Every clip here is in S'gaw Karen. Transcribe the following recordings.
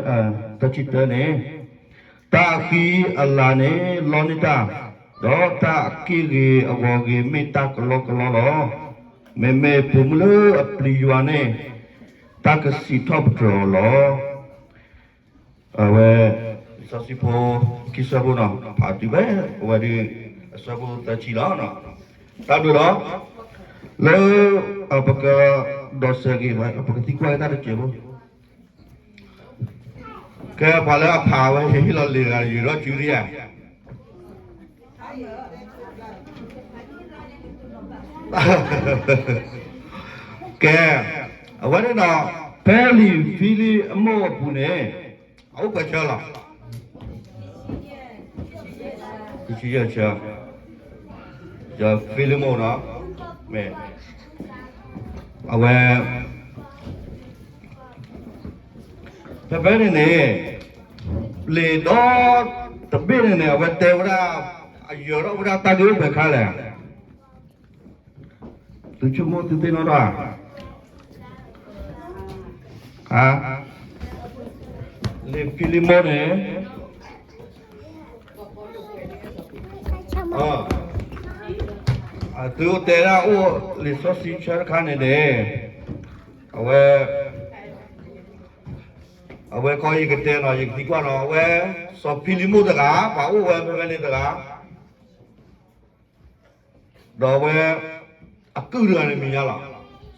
သၢဆံတၢန့ၣ်, တၢ်အဃံအလၤန့ၣ်လီန့ၢ်တၢ်, ဒီးတၢ်အက့ၢ်ဂ့ၤအဂီၤဂ့ၤမ့ၢ်တၢ်ကလီကလီလီၤ. မ့မ့ၢ်ပိာ်မုၣ်လၢအပျံၤယွၤန့ၣ်, တၢ်ကစံးထီၣ်ပတြၢၤအီၤလီၤ. အဝဲ လံာ်စီဆှံဖိ ခံဆၢဖိနီၤ ဖးတုၤဖဲ အဝဲဒၣ် အဆၢဖိသၢဆံလီၤ. တၢ်ဘျုးလီၤ. လၢ ပက ဒိးစဲးဂ့ၤ ပကသံကွၢ်က့ၤတၢ်တစဲးဖိ ကဲ ပှၤလၢအဖးဝဲ ဟ့ၣ်လီၤလံာ်ဂၤ ယူၤထီၣ်စုဒံဧါ. ကဲ အဝဲန့ၣ်ဒီး ဖဲလံာ်ဖံလံမိၣ်အပူၤန့ၣ် အအိၣ်ပှဲၤဆၢလီၤ. ဆံယဲၢ်ဆၢ, ဖံလံမိၣ်နီၤ, မ့ၢ် အဝဲ ဖဲဖဲန့ၣ်န့ၣ် လံာ်ဒီတဘ့ၣ်န့ၣ်န့ၣ် အဝဲတဲဝဲဒၣ် အယၢၤထီၣ်ဝဲဒၣ်တၢ်ဂ့ၢ်အိၣ်ပှဲၤခါလဲၣ်. သုဆိကမိၣ်သုသ့ၣ်နီၣ်ထီၣ်ဧါ. လံာ်ဖံလံမိၣ်န့ၣ် သုတဲဒၣ်အိၣ်လံာ်စီဆှံဆၢတခါန့ၣ်န့ၣ် အဝဲ အဝဲခီယကတဲနီၤ ယကသံကွၢ်နီၤ အဝဲ စီၤဖံလံမိၣ်တဂၤ ပှၤအိၣ်ဝဲဖဲဖဲန့ၣ်တဂၤ ဒီးအဝဲ အကုၢ်တဂၤန့ၣ်မံၤညါလီၤ.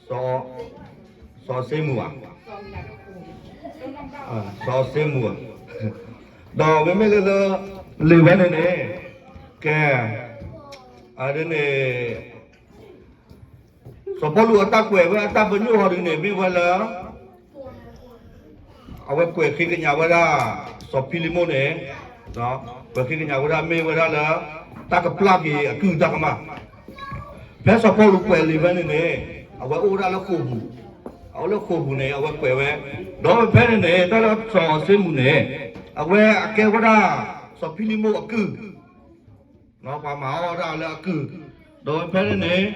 စီၤစ့မူးဧါ, စီၤစ့မူးဧါ, ဒီးမ့မ့ၢ်လၢ လံာ်ဝဲန့ၣ်န့ၣ် ကဲ အဒ်န့ၣ် စီၤပီလူးအတၢ်ကွဲးဝဲအတၢ်ပညိၣ်ဟီဒ်န့ၣ် မ့ၢ်ဝဲလၢ အဝဲကွဲးဃ့ကညးဝဲဒၣ် စီၤဖံလံမိၣ်န့ၣ်, ကွဲးဃ့ကညးဝဲဒၣ်မ့ၢ်ဝဲဒၣ်လၢ တၢ်ကပျၢ်က့ၤအကုၢ်တၢ်ကမၣ်. ဖဲစီၤပီလူးကွဲးလံာ်ဝဲန့ၣ်န့ၣ် အဝဲအိၣ်ဝဲဒၣ်လၢဃိာ်ပူၤ, အအိၣ်လၢဃိာ်ပူၤန့ၣ် အဝဲကွဲးဝဲ, ဒီးဖဲန့ၣ်န့ၣ် တၢ်လၢစီၤစ့မူးန့ၣ် အဝဲအကဲဝဲဒၣ် စီၤဖံလံမိၣ်အကုၢ် ပှၤမၤအီၣ်ဝဲဒၣ်လၢအကုၢ်, ဒီးဖဲန့ၣ်န့ၣ်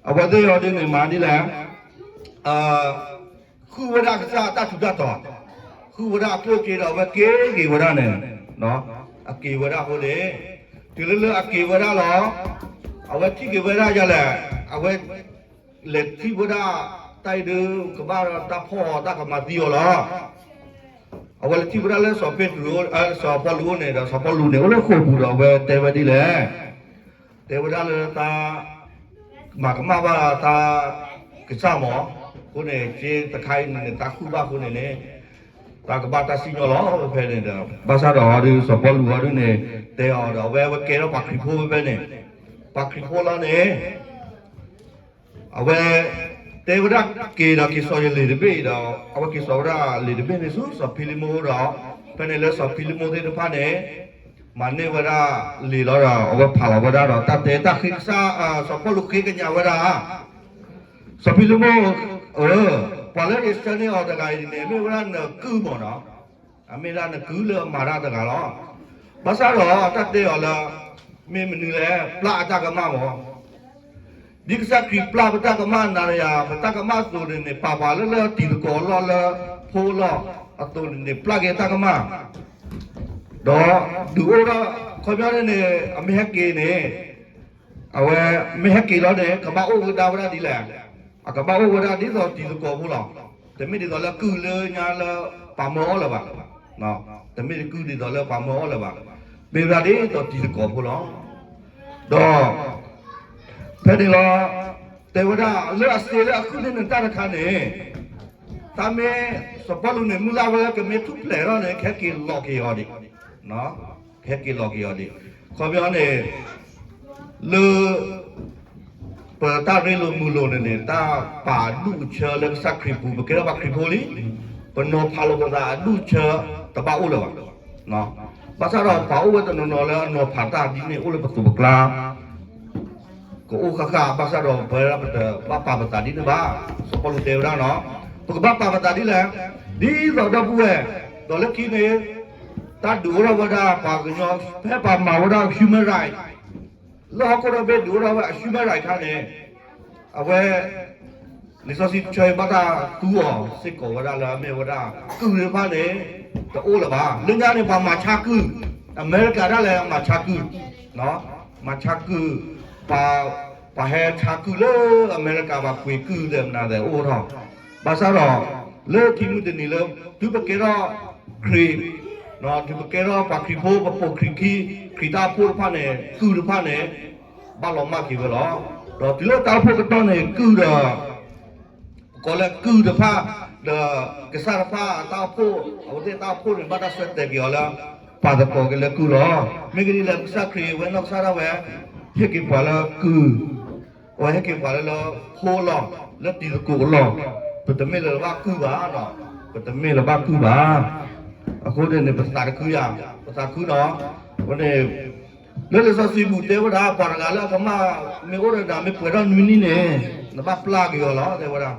အဝဲသ့ၣ်အီၤဒ်န့ၣ်မၤဒ်လဲၣ်, ဃုဝဲဒၣ်ကစၢ်တၢ်ထူးတၢ်တီၤ, ဃုဝဲဒၣ်အကျိၣ်စ့ဒီးအဝဲက့ၤက့ၤဝဲဒၣ်န့ၣ်, အက့ၤဝဲဒၣ်အဃိန့ၣ်, တုၤလၢလၢအက့ၤဝဲဒၣ်လီၤ, အဝဲထံၣ်က့ၤဝဲဒၣ်ယၤလဲၣ်, အဝဲ လဲၤထံၣ်ဝဲဒၣ် တၢ်အံၤဒုးကဘၣ်တၢ်ဖီၣ်အီၤတၢ်ကမၤသံအီၤလီၤ. အဝဲလဲၤထံၣ်ဝဲဒၣ်လၢစီၤပ့းတရူး, စီၤပီလူးအအိၣ်န့ၣ်ဒီး စီၤပီလူးန့ၣ် အိၣ်လၢဃိာ်ပူၤဒီး အဝဲတဲဝဲဒ်လဲၣ်, တဲဝဲဒၣ်လၢတၢ် မၤကမၣ်ဘၣ်တၢ်ကစၢ်မး, အဃိန့ၣ် က့တခါအံၤန့ၣ်န့ၣ် တၢ်ဃုဘၣ်အဃိန့ၣ်န့ၣ် တၢ်ကဘၣ်တၢ်စံၣ်ညီၣ်လီၤဖဲန့ၣ်ဒီး ဘၣ်ဆၣ်ဒီးအီၤဒုး စီၤပီလူးအီၤဒုးန့ၣ် တဲအီၤဒီး အဝဲဝဲကဲထီၣ်ပှၤခရံာ်ဖိဖဲဖဲန့ၣ်, ပှၤခရံာ်ဖိလီၤန့ၣ် အဝဲ တဲဝဲဒၣ်က့ၤဒီးက့ၤစိာ်ယလံာ်တဘ့ၣ်ဒီး အဝဲက့ၤစိာ်ဝဲဒၣ်လံာ်တဘ့ၣ်န့ၣ်ဆူစီၤဖံလံမိၣ်ဒီး ဖဲန့ၣ်လၢစီၤဖံလံမိၣ်သ့ၣ်တဖၣ်န့ၣ် မၤန့ၢ်ဝဲဒၣ်လံာ်လီၤဒီး အဝဲဖးလီၤဝဲဒၣ်ဒီး တၢ်တဲတၢ်ဃ့ကစၢ် စီၤပီလူးဃ့ကညးဝဲဒၣ် စီၤဖံလံမိၣ်ဧၢ, ပှၤလၢယဆၢန့ၢ်အီၤတဂၤအံၤန့ၣ် မ့ၢ်ဝဲဒၣ်နကုၢ်မးနီၤ, အမ့ၢ်ဒၣ်နကုၢ်လၢအမၤတၢ်တဂၤလီၤ. ဘၣ်ဆၣ်ဒီးတၢ်တဲအီၤလၢ မ့ၢ်မနုၤလဲၣ် ပျၢ်အတၢ်ကမၣ်မး ဒ်ကစၢ်ခရံာ်ပျၢ်ပတၢ်ကမၣ်နၤဒီးယၤ ပတၢ်ကမၣ်အသိးန့ၣ်န့ၣ် ပာ်ပှၤလၢလၢတံၤသကိးအလီၢ်လၢဖိအလီၢ်အသိးန့ၣ်န့ၣ် ပျၢ်က့ၤတၢ်ကမၣ်, ဒီးဒုးအိၣ်ထီၣ်ခီပညီန့ၣ်န့ၣ် အမ့ၢ်ဟဲက့ၤန့ၣ် အဝဲမ့ၢ်ဟဲက့ၤလီၤန့ၣ် ကဘၣ်အိၣ်ကဒါဝဲဒၣ်ဒ်လဲၣ်, အကဘၣ်အိၣ်ဝဲဒၣ်ဒ်သိးတံၤသကိးဖိလီၤ. တမ့ၢ်ဒ်သိးလၢကုၢ်လၢညါလၢပာ်မၢအီၤလၢၤဘၣ်, တမ့ၢ်ကုၢ်ဒ်သိးလၢပာ်မၢအီၤလၢၤဘၣ်, မ့ၢ်ဝဲဒၣ်ဒ်သိးတံၤသကိးဖိလီၤ. ဒီး ဖဲန့ၣ်လီၤ တဲဝဲဒၣ်လၢအစ့လၢအကုၢ်န့ၣ်န့ၣ်တၢ်တခါန့ၣ် တၢ်မ့ၢ်စီၤပီလူးန့ၣ် မုၢ်လၢ်ဝဲလၢကမ့ၢ်ထူၣ်ဖျဲးထီၣ်န့ၣ် ကဟဲက့ၤလီၤက့ၤအီၤဒံး, ကဟဲက့ၤလီၤက့ၤအီၤဒံး, ခီပညီန့ၣ် လၢ ပတၢ်ရ့လိာ်မုာ်လိာ်န့ၣ်န့ၣ် တၢ်ပာ်အဒူၣ်အဆၢလၢကစၢ်ခရံာ်ပူၤ ပကဲထီၣ်ပှၤခရံာ်ဖိလံ, ပနီၤဖးလိာ်ပသးအဒူၣ်အဆၢတဘၣ်အိၣ်လၢၤဘၣ်. ဘၣ်ဆၣ်ဒီးပှၤအိၣ်ဝဲတနီၤနီၤလၢအနီၤဖးတၢ်ဒ်န့ၣ်အိၣ်လၢပသိးပကျါ ကအိၣ်ဃၣ်ဃၣ် ဘၣ်ဆၣ်ဒီး ပဝဲဒၣ်ပတဘၣ်ပာ်ပသးဒ်န့ၣ်ဘၣ်. စီၤပီလူးတဲဝဲဒၣ်နီၤ ပကဘၣ်ပာ်ပသးဒ်လဲၣ်, ဒ်သိးဒီပုၢ်ဝဲၢ်, ဒီးလၢခံန့ၣ် တၢ်ဒုးအိၣ်ထီၣ်ဝဲဒၣ်ပှၤကညီ ဖဲပှၤမၤဝဲဒၣ် human right လၢဟီၣ်ခိၣ်ဒီဘ့ၣ်ဒုးအိၣ်ထီၣ်ဝဲ human right ခါန့ၣ် အဝဲ လံာ်စီဆှံတဆၢအံၤဘၣ်တၢ်သူအီၤစ့ၢ်ကီးဝဲဒၣ်လၢအမ့ၢ်ဝဲဒၣ် ကုၢ်တဖၣ်န့ၣ် တအိၣ်လၢၤဘၣ်. လၢညါန့ၣ် ပှၤမၤဆါကုၢ်, အမဲရကၤဒၣ်လဲာ်မၤဆါကုၢ်, မၤဆါကုၢ်, ပှၤ, ပှၤဟဲဆါကုၢ်လၢအမဲရကၤဘၣ်ပှ့ၤကုၢ်လၢမနုၤလဲၣ်အိၣ်ထီၣ်, ဘၣ်ဆၣ်ဒီး လၢခံမုၢ်တနံၤလၢ တုၤပကဲထီၣ်ခရံာ်, တုၤပကဲထီၣ်ပှၤခရံာ်ဖိ ပပိာ်ခရံာ်ခံ, ခရံာ်တၢ်အိၣ်ဖှိၣ်တဖၣ်န့ၣ် ကုၢ်တဖၣ်န့ၣ် ဘၣ်လီၤမၢ်က့ၤဝဲလီၤ. ဒီးတုၤလၢတၢ်အိၣ်ဖှိၣ်ကတီၢ်န့ၣ် ကုၢ်ဒီး ပကိးလၢကုၢ်တဖၣ်, ဒီးကစၢ်တဖၣ်အတၢ်အိၣ်ဖှိၣ်, အဝဲသ့ၣ်တၢ်အိၣ်ဖှိၣ်န့ၣ် ဘၣ်တၢ်ဆၢတဲာ်က့ၤအီၤလၢ ပာ်သကိးက့ၤလၢကုၢ်လီၤ. မ့ၢ်ကဒ်လဲၣ် ကစၢ်ခရံာ်ဝဲနီၢ်ကစၢ်ဒၣ်ဝဲ ဟ့ၣ်က့ၤပှၤလၢကုၢ်, အဝဲဟ့ၣ်က့ၤပှၤလၢလၢဖိလီၢ်, လၢတံၤသကိးအလီၢ်, ပတမ့ၢ်လၢၤဘၣ်ကုၢ်ဘၣ်, ပတမ့ၢ်လၢၤဘၣ်ကုၢ်ဘၣ်. အဃိန့ၣ်န့ၣ် ပသးတခုယၤ, ပသးခုနီၤ, အဃိန့ၣ် လၢလံာ်စီဆှံပူၤတဲဝဲဒၣ် ပှၤတဂၤလၢအကမၢ်မ့ၢ်အိၣ်ဒီးနၤ မ့ၢ်ပှဲၤထီၣ်နွံနံၣ်န့ၣ် နဘၣ်ပျၢ်က့ၤအီၤလီၤ တဲဝဲဒၣ်,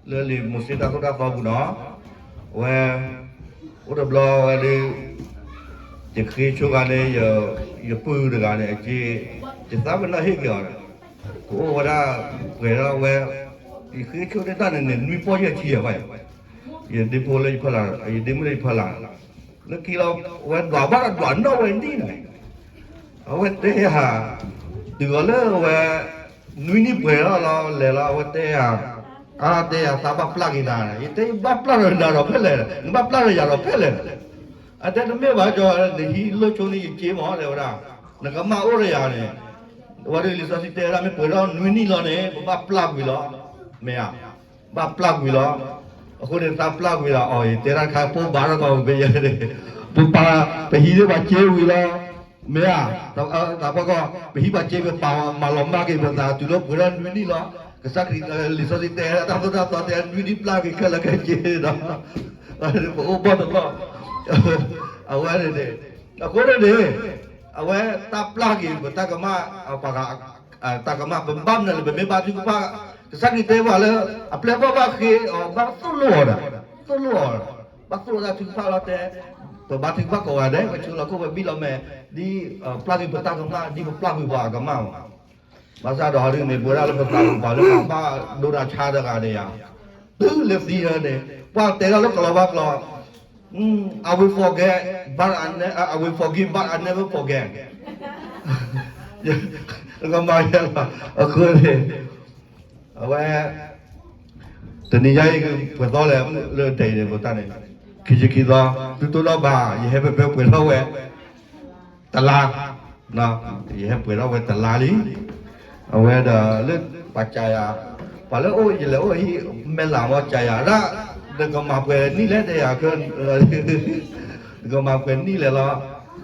လၢလံာ်မိၤၡ့တၢ်သိၣ်တၢ်သီပူၤနီၤ, အဝဲ အိၣ်တဘျီဝဲဒီး ယဃ့ဆိဂၤန့ၣ် ယပုၢ်တဂၤန့ၣ် အက့, ယသးပ့ၤနီၣ်ဟ့ၣ်က့ၤအီၤ, ကအိၣ်ဝဲဒၣ် ပှဲၤထီၣ်ဝဲ, ယဃ့ဆိတၢ်န့ၣ်န့ၣ် နွံပီၢ်ယဲၢ်ဆံယဲၢ်ဘၣ်, ယဒ့ဖိလၢယဖီလာ်, ယဒ့မုၣ်လၢယဖီလာ်, လၢခံလီၤ ဝဲဒွးဘၣ်ဒွးနီၣ်ဝဲနံၣ်န့ၣ် အဝဲတဲယၤ, တုၤအီၤလၢအဝဲ နွံနံၣ်ပှဲၤထီၣ်လီၤ လဲၤလီၤ အဝဲတဲယၤ, အါ တဲယၤ သးဘၣ်ပျၢ်က့ၤနၤ, ယတဲ ယဘၣ်ပျၢ်ဒီးနၤဒီးဖဲလဲၣ်, နဘၣ်ပျၢ်ဒီးယၤဒီးဖဲလဲၣ်, အတဲတမ့ၢ်ဘၣ်ကၠီ, နဟံးလိၣ်ဆိန့ၢ်ယက့မး တဲဝဲဒၣ်, နကမၢ်အိၣ်ဒီးယၤန့ၣ်, အဝဲဒၣ်လံာ်စီဆှံတဲဝဲဒၣ် မ့ၢ်ပှဲၤထီၣ်နွံနံၣ်လီၤန့ၣ် ပဘၣ်ပျၢ်ကွံာ်လီၤ, မ့ၢ်ဧါ ဘၣ်ပျၢ်ကွံာ်လီၤ. အဃိန့ၣ် သးပျၢ်ကွံာ်ဒီးအီၤ ယတဲဒၣ်တခါ ပိၢ်ဘၣ်ထီၣ်ကီး ပယဲၢ်န့ၣ်, ပပၢ် ပဟံးန့ၢ်ပှၤစ့ဝံၤလီၤ, မ့ၢ်ဧါ, သးပှၢ်ကီး ပဟံးပှၤစ့ ပပာ်မၤလီၤမၢ်က့ၤပသး တုၤလၢပှဲၤထီၣ်နွံနံၣ်လီၤ. ကစၢ်ခရံာ် လံာ်စီဆှံတဲ တၢ်သိၣ်တၢ်သီတဲ နွံနံၣ်ပျၢ်က့ၤခဲလၢာ်ခဲဆ့ဒီး ပအိၣ်ဘီၣ်တလီၢ်, အဝဲန့ၣ်န့ၣ်, အဃိန့ၣ်န့ၣ်, အဝဲတၢ်ပျၢ်က့ၤ ပတၢ်ကမၣ်, ပှၤဂၤ တၢ်ကမၣ် ပဘၣ်မနုၤလဲၣ် ပမ့ၢ်ဘါထုကဖၣ်, ကစၢ်ခရံာ်တဲပှၤလၢ အပျဲၢ်ဘီၣ်ဘၣ်ဃ့အီၤ ဘၣ်သိၣ်လိအီၤဒီး, သိၣ်လိအီၤ, ဘၣ်သိၣ်လိတၢ်ထုကဖၣ်လီၤတဲ, ပဘါထုကဖၣ်ကိးဂၤဒဲး ပဆၢလီၤခိၣ်ပဘံၣ်လီၤမဲာ်, ဒ်ပျၢ်က့ၤပတၢ်ကမၣ် ဒ်ပပျၢ်ကွံာ်ပှၤအကမၣ်မး, ဘၣ်ဆၣ်ဒီးဒ်န့ၣ် ပဝဲဒၣ်လၢပသးပူၤပှၤလၢပှၤဘၣ်ဒိတၢ်ဆါတဂၤန့ၣ်ယါ, တုၤလၢသံန့ၣ်, ပှၤတဲထီၣ်လၢကလီၤဘၣ်ကျိာ် I will forget, but I ne- I will forgive, but I never forget. ကမၤယဲလီၤ, အဃိန့ၣ်, အဝဲ, တနံၤညါအံၤ ပှဲၤသီလဲၣ် လၢဒဲးန့ၣ် ပတၢ်န့ၣ်, ခံဆံခံသီ, သုတိၢ်နီၣ်ဘၣ် ယဟဲဖဲဖဲပှဲၤထီၣ်ဝဲ တလါ, ယဟဲပှဲၤထီၣ်ဝဲတလါလံ, အဝဲဒီးလၢ ပှၤကးယၤ, ပှၤလၢအိၣ်ယလဲၤအိၣ်ဟံၣ်မဲာ်လးမ့ၢ်ကးယၤဒၣ်, နကမၤပှဲၤနံၣ်လဲၣ်တဲယၤ, နကမၤပှဲၤနံၣ်လဲၣ်လီ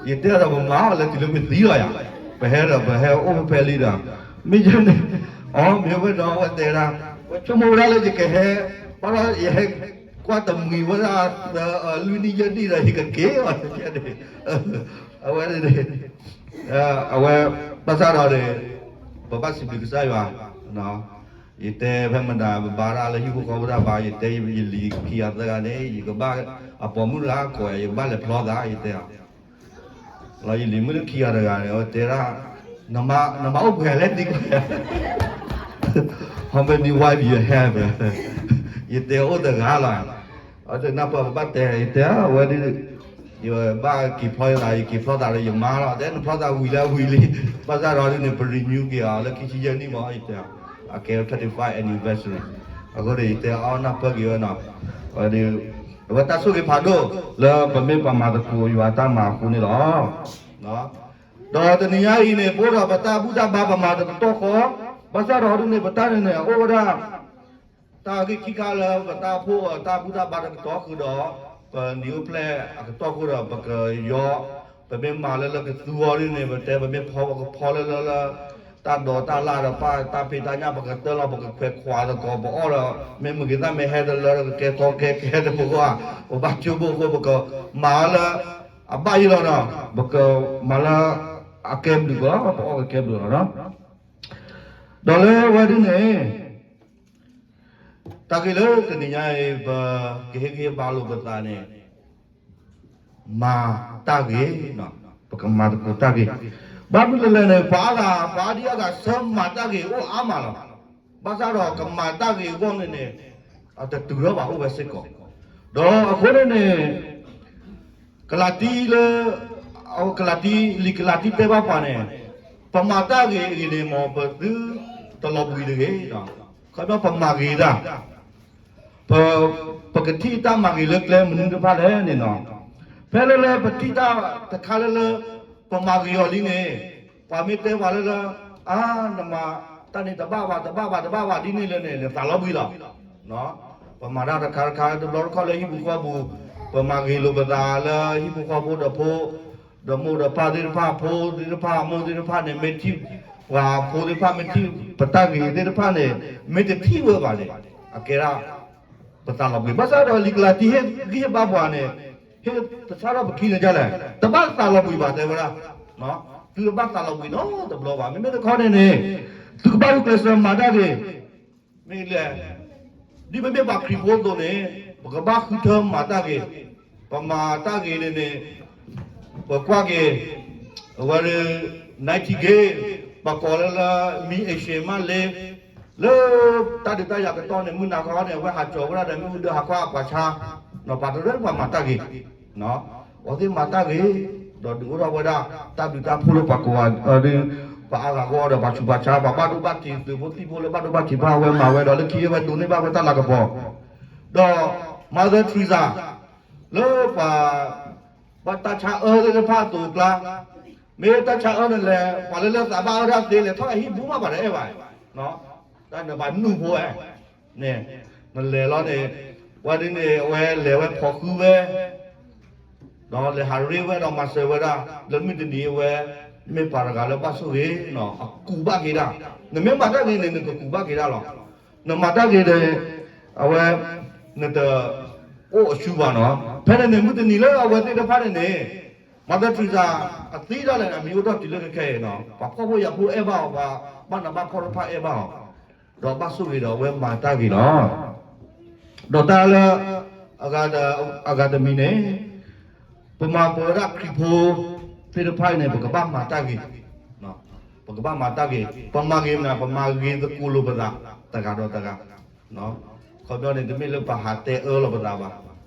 ၤ, ယတဲဒီးပမၤအီၤလၢတုၤလၢပသံလီၤယၤ, ပဟဲဒီးပဟဲအိၣ်ဖဲဖဲလံဒီး, မ့ၢ်ယဲန့ၣ်, အီ မ့ၢ်ဝဲဒီးအဝဲတဲဒၣ်, ဝဲဆိကမိၣ်ဝဲဒၣ်လၢယကဟဲ, ဘၣ်ဒီးယဟဲကွၢ်တမှံၤဝဲဒၣ်, လွံၢ်နံၣ်ယဲၢ်နံၣ်ဒီးယကက့ၤအီၤန့ၣ်, အဝဲန့ၣ်, အဝဲ, ဘၣ်ဆၣ်ဒီးန့ၣ်, ပဘၣ်စံးဘျုးကစၢ်ယွၤ, ယတဲဖဲမတၤ ပဘါတၢ်လၢဟံၣ်ဖိဃီဖိတၢ်ဘါ ယတဲယလံၤခံဂၤသၢဂၤန့ၣ် ယကဘၣ်အပိာ်မုၣ်တဂၤကိးယၤ ယကဘၣ်လဲၤဖျီသး ယတဲအီၤ, လီၤယလံၤမုၣ်လၢခံဂၤတဂၤန့ၣ် အဝဲတဲဒၣ်, နမၤအိၣ်ပှဲၤလဲၣ်သံကွၢ်ယၤ, How many wife you have? ယတဲအိၣ်တဂၤလီၤ, အဝဲတဲနၢ်ပၢၢ်ပဘၣ်တဲ ယတဲအဝဲဒၣ် ယဘၣ်က့ၤဖျီသး ယက့ၤဖျီသးဒီးယမါလီၤ တဲနဖျီသးဝံၤလၢဝံၤလံ, ဘၣ်ဆၣ်ဒီးဒ်န့ၣ် ပ renew က့ၤအီၤလၢခံဆံယဲၢ်နံၣ်မး ယတဲ, အကဲ twenty five anniversary, အဃိန့ၣ် ယတဲအီၤနၢ်ပၢၢ်က့ၤဝဲနီၤ, အဝဲတၢ်ဆိၣ်ဂ့ၤဖးဒိၣ် လၢပမ့ၢ်ပှၤမၤသကိးယွၤတၢ်မၤအဃိန့ၣ်လီၤ. ဒီးတနံၤညါအံၤန့ၣ် ပအိၣ်ဒီးပတၢ်ဘူၣ်တၢ်ဘါပမၤတကတီၢ်ဃီ, ဘၣ်ဆၣ်ဒီးဒ်န့ၣ် ပတၢ်န့ၣ်န့ၣ် အအိၣ်ဝဲဒၣ် တၢ်ဂ့ၢ်ခံခါလၢပတၢ်အိၣ်ဖှိၣ်တၢ်ဘူၣ်တၢ်ဘါတကတီၢ်ဃုာ်ဒီး ပနံၤအိၣ်ဖျဲၣ်အကတီၢ်ဃုာ်ဒီး ပကယီ, ပမ့ၢ်မၤလၢလၢကသူအီၤဒ်န့ၣ် ပတဲ ပမ့ၢ်ဖီပကဖီလၢလၢလၢ တၢ်ဒိးတၢ်လၢ်ဒီး ပတၢ်ဖံးတၢ်ညၣ် ပကတၢၢ်လီၤ ပကခွဲးခွးသကိး ပအီၣ်ဒီး မ့ၢ်မုၢ်ဂ့ၤသၣ်မ့ၢ်ဟဲတလၢဒီး ကကဲထီကဲကဲတပူၤဃီ, ပဘၣ်ကၠိဘိဃိ ပကမၤလၢ အဘၣ်ယံၤလီၤနီၤ, ပကမၤလၢ အကဲဘျုးကီးလီၤ ပအီၣ်ကကဲဘျုးလီၤနီၤ. ဒီးလၢဝဲဒ်န့ၣ် တၢ်ဂ့ၢ်လၢတနံၤညါအံၤ ပကဟ့ၣ်ဂံၢ်ဟ့ၣ်ဘါလိာ်ပသးန့ၣ် မၤတၢ်ဂ့ၤ, ပကမၤသကိးတၢ်ဂ့ၤ, ဘၣ်မနုၤလဲၣ်န့ၣ် ပှၤအါဂၤ ပှၤအါဒံအါဂၤ ဆၢမၤတၢ်ဂ့ၤအိၣ်အါမးလီၤ. ဘၣ်ဆၣ်ဒီးကမၤတၢ်ဂ့ၤအဂီၢ်န့ၣ်န့ၣ် အတတုၤထီၣ်ဘၣ်အိၣ်ဝဲစ့ၢ်ကီး, ဒီးအဃိန့ၣ်န့ၣ် ကလၤတံလၢ ကလၤတံ လံာ်ကလၤတံတဲဘၣ်ပှၤန့ၣ်, ပမၤတၢ်ဂ့ၤအဂ့ၤန့ၣ် မ်ပသုတလီၤဘှံးတဂ့ၤ. ခီဖျိပမၤဂ့ၤတၢ်, ပ ပကထံၣ်တၢ်မၤဂ့ၤလၢကျဲမနုၤတဖၣ်လဲၣ်န့ၣ်လီၤ. ဖဲလၢလၢပထံၣ်တၢ်တခါလၢလၢ ပမၤဂ့ၤအီၤလံန့ၣ်, ပှၤမ့ၢ်တဲပှၤလၢလၢ အါ နမၤတၢ်န့ၣ်တဘၣ်ဘၣ် တဘၣ်ဘၣ် တဘၣ်ဘၣ်ဒ်န့ၣ်လဲၣ်န့ၣ် နသးလီၤဘှံးလီၤ. ပမၤတၢ်တခါတခါတဘျီတခီၣ်လၢဟံၣ်ပူၤဃီပူၤ, ပမၤဂ့ၤလိာ်ပသးလၢဟံၣ်ပူၤဃီပူၤဒီးဖိ ဒီးမိၢ်ဒီးပၢ်သ့ၣ်တဖၣ် ဖိသ့ၣ်တဖၣ် မိၢ်သ့ၣ်တဖၣ်န့ၣ် မ့ၢ်ထံၣ်ပှၤဖိသ့ၣ်တဖၣ် မ့ၢ်ထံၣ်ပတၢ်ဂ့ၤသ့ၣ်တဖၣ်န့ၣ် မ့ၢ်တထံၣ်ဝဲဘၣ်န့ၣ်, အကဲဒၣ် ပသးလီၤဘှံး. ဘၣ်ဆၣ်ဒီးလံာ်ကလၤတံဟ့ၣ်ဂံၢ်ဟ့ၣ်ဘါပှၤန့ၣ်, ဟ့ၣ်သဆၣ်ထီၣ်ပခံန့ၣ်ဒ်လဲၣ်, တဘၣ်သးလီၤဘှံးဘၣ်တဲဝဲဒၣ်, သုတဘၣ်သးလီၤဘှံးနီတဘျီဘၣ်. မ့မ့ၢ်တခီန့ၣ်န့ၣ်, သုကဘၣ်ဂုာ်ကျဲးစၢးမၤတၢ်ဂ့ၤ မ့ၢ်လဲၣ်, ဒ်ပမ့ၢ်ပှၤခရံာ်ဖိအသိးန့ၣ်, ပကဘၣ်ဃုထၢမၤတၢ်ဂ့ၤ, ပမၤတၢ်ဂ့ၤန့ၣ်န့ၣ်, ပကွၢ်က့ၤ, အဝဲဒၣ် Nightingale ပှၤကိးလၢလၢ မံအ့ၡ့မးလ့, လၢတၢ်ဒုးတၢ်ယၤကတီၢ်န့ၣ် မုၢ်နၤခီန့ၣ် အဝဲဟးကၠီၤဝဲဒၣ်ဒီး မ့ၣ်အူဒၢဟးခီအပှၤဆါ, ပှၤတရၢပှၤမၤတၢ်ဂ့ၤ အဝဲသ့ၣ်မၤတၢ်ဂ့ၤ, ဒီးဒုးအိၣ်ထီၣ်ဝဲဒၣ် တၢ်ဘျုးတၢ်ဖှိၣ်လၢပှၤကိးဂၤဒဲး, ပှၤအါဂၤဂီၢ်ဒီးပှၤဆူးပှၤဆါ ပှၤဘၣ်ဒိဘၣ်ထံးသုးဖိသံၣ်ဖိလၢဘၣ်ဒိဘၣ်ထံးတဖၣ် အဝဲမၤဝဲဒီးလၢခံအဝဲဒိးန့ၢ်ဘၣ်ဝဲတၢ်လၤကပီၤ, ဒီး Mother Teresa လၢပှၤ ဘၣ်တၢ်ဆါအၢသ့ၣ်တဖၣ်အသိးအကျါ, မ့ၢ်တၢ်ဆါအၢန့ၣ်လဲၣ် ပှၤလၢလၢသးဘၣ်အၢတၢ်သ့လဲၤထီၣ်ဟံၣ်ဘူးမးပှၤတအဲၣ်ဘၣ်, တၢ်နဘၣ်နူၢ်ဖိဝဲ န့ၣ်, နလဲၤလီၤန့ၣ်, ဝဲဒ်န့ၣ် အဝဲလဲၤဝဲဖီၣ်ဃုဝဲ, ဒီးလဲၤဟးရ့ဝဲဒီးမၤစၢၤဝဲဒၣ်, လၢမုၢ်တနံၤအဝဲ, မ့ၢ်ပှၤတဂၤလၢဘၣ်ဆိၣ်ဂ့ၤ, အကူးဘၣ်က့ၤဒၣ်, နမ့ၢ်မၤတၢ်ဂ့ၤန့ၣ် နကကူးဘၣ်က့ၤဒၣ်လီၤ. နမၤတၢ်ဂ့ၤဒီး, အဝဲ, နတ, အိၣ်အဆူဘၣ်နီၤ, ဖဲန့ၣ်န့ၣ် မုၢ်တနံၤလၢအဝဲသ့ၣ်တဖၣ်န့ၣ်န့ၣ်, Mother Teresa အသံဒၣ်လဲာ်န့ၣ် အမံၤအိၣ်ထီၣ်တုၤလၢခဲခဲအံၤနီၤ, ပှၤဖှီၣ်ဖိယာ်ဖိအဲၣ်ဘၣ်အီၤ, ပှၤဘၣ်နးဘၣ်ဖှီၣ်တဖၣ်အဲၣ်ဘၣ်အီၤ, ဒီးဘၣ်ဆိၣ်ဂ့ၤဒီးအဝဲမၤတၢ်ဂ့ၤလီၤ. ဒီးတၢ်လၢ, အဂၤတမံၤန့ၣ်, ပမၤပဝဲဒၣ်ခရံာ်ဖိ, သ့ၣ်တဖၣ်အံၤန့ၣ် ပကဘၣ်မၤတၢ်ဂ့ၤ, ပကဘၣ်မၤတၢ်ဂ့ၤ, ပမၤဂ့ၤမနုၤ ပမၤဂ့ၤသကိးလိာ်ပသး, တဂၤဒီးတဂၤ, ခီပညီန့ၣ် တမ့ၢ်လၢပဟးတဲအၢလိာ်ပသးဘၣ်,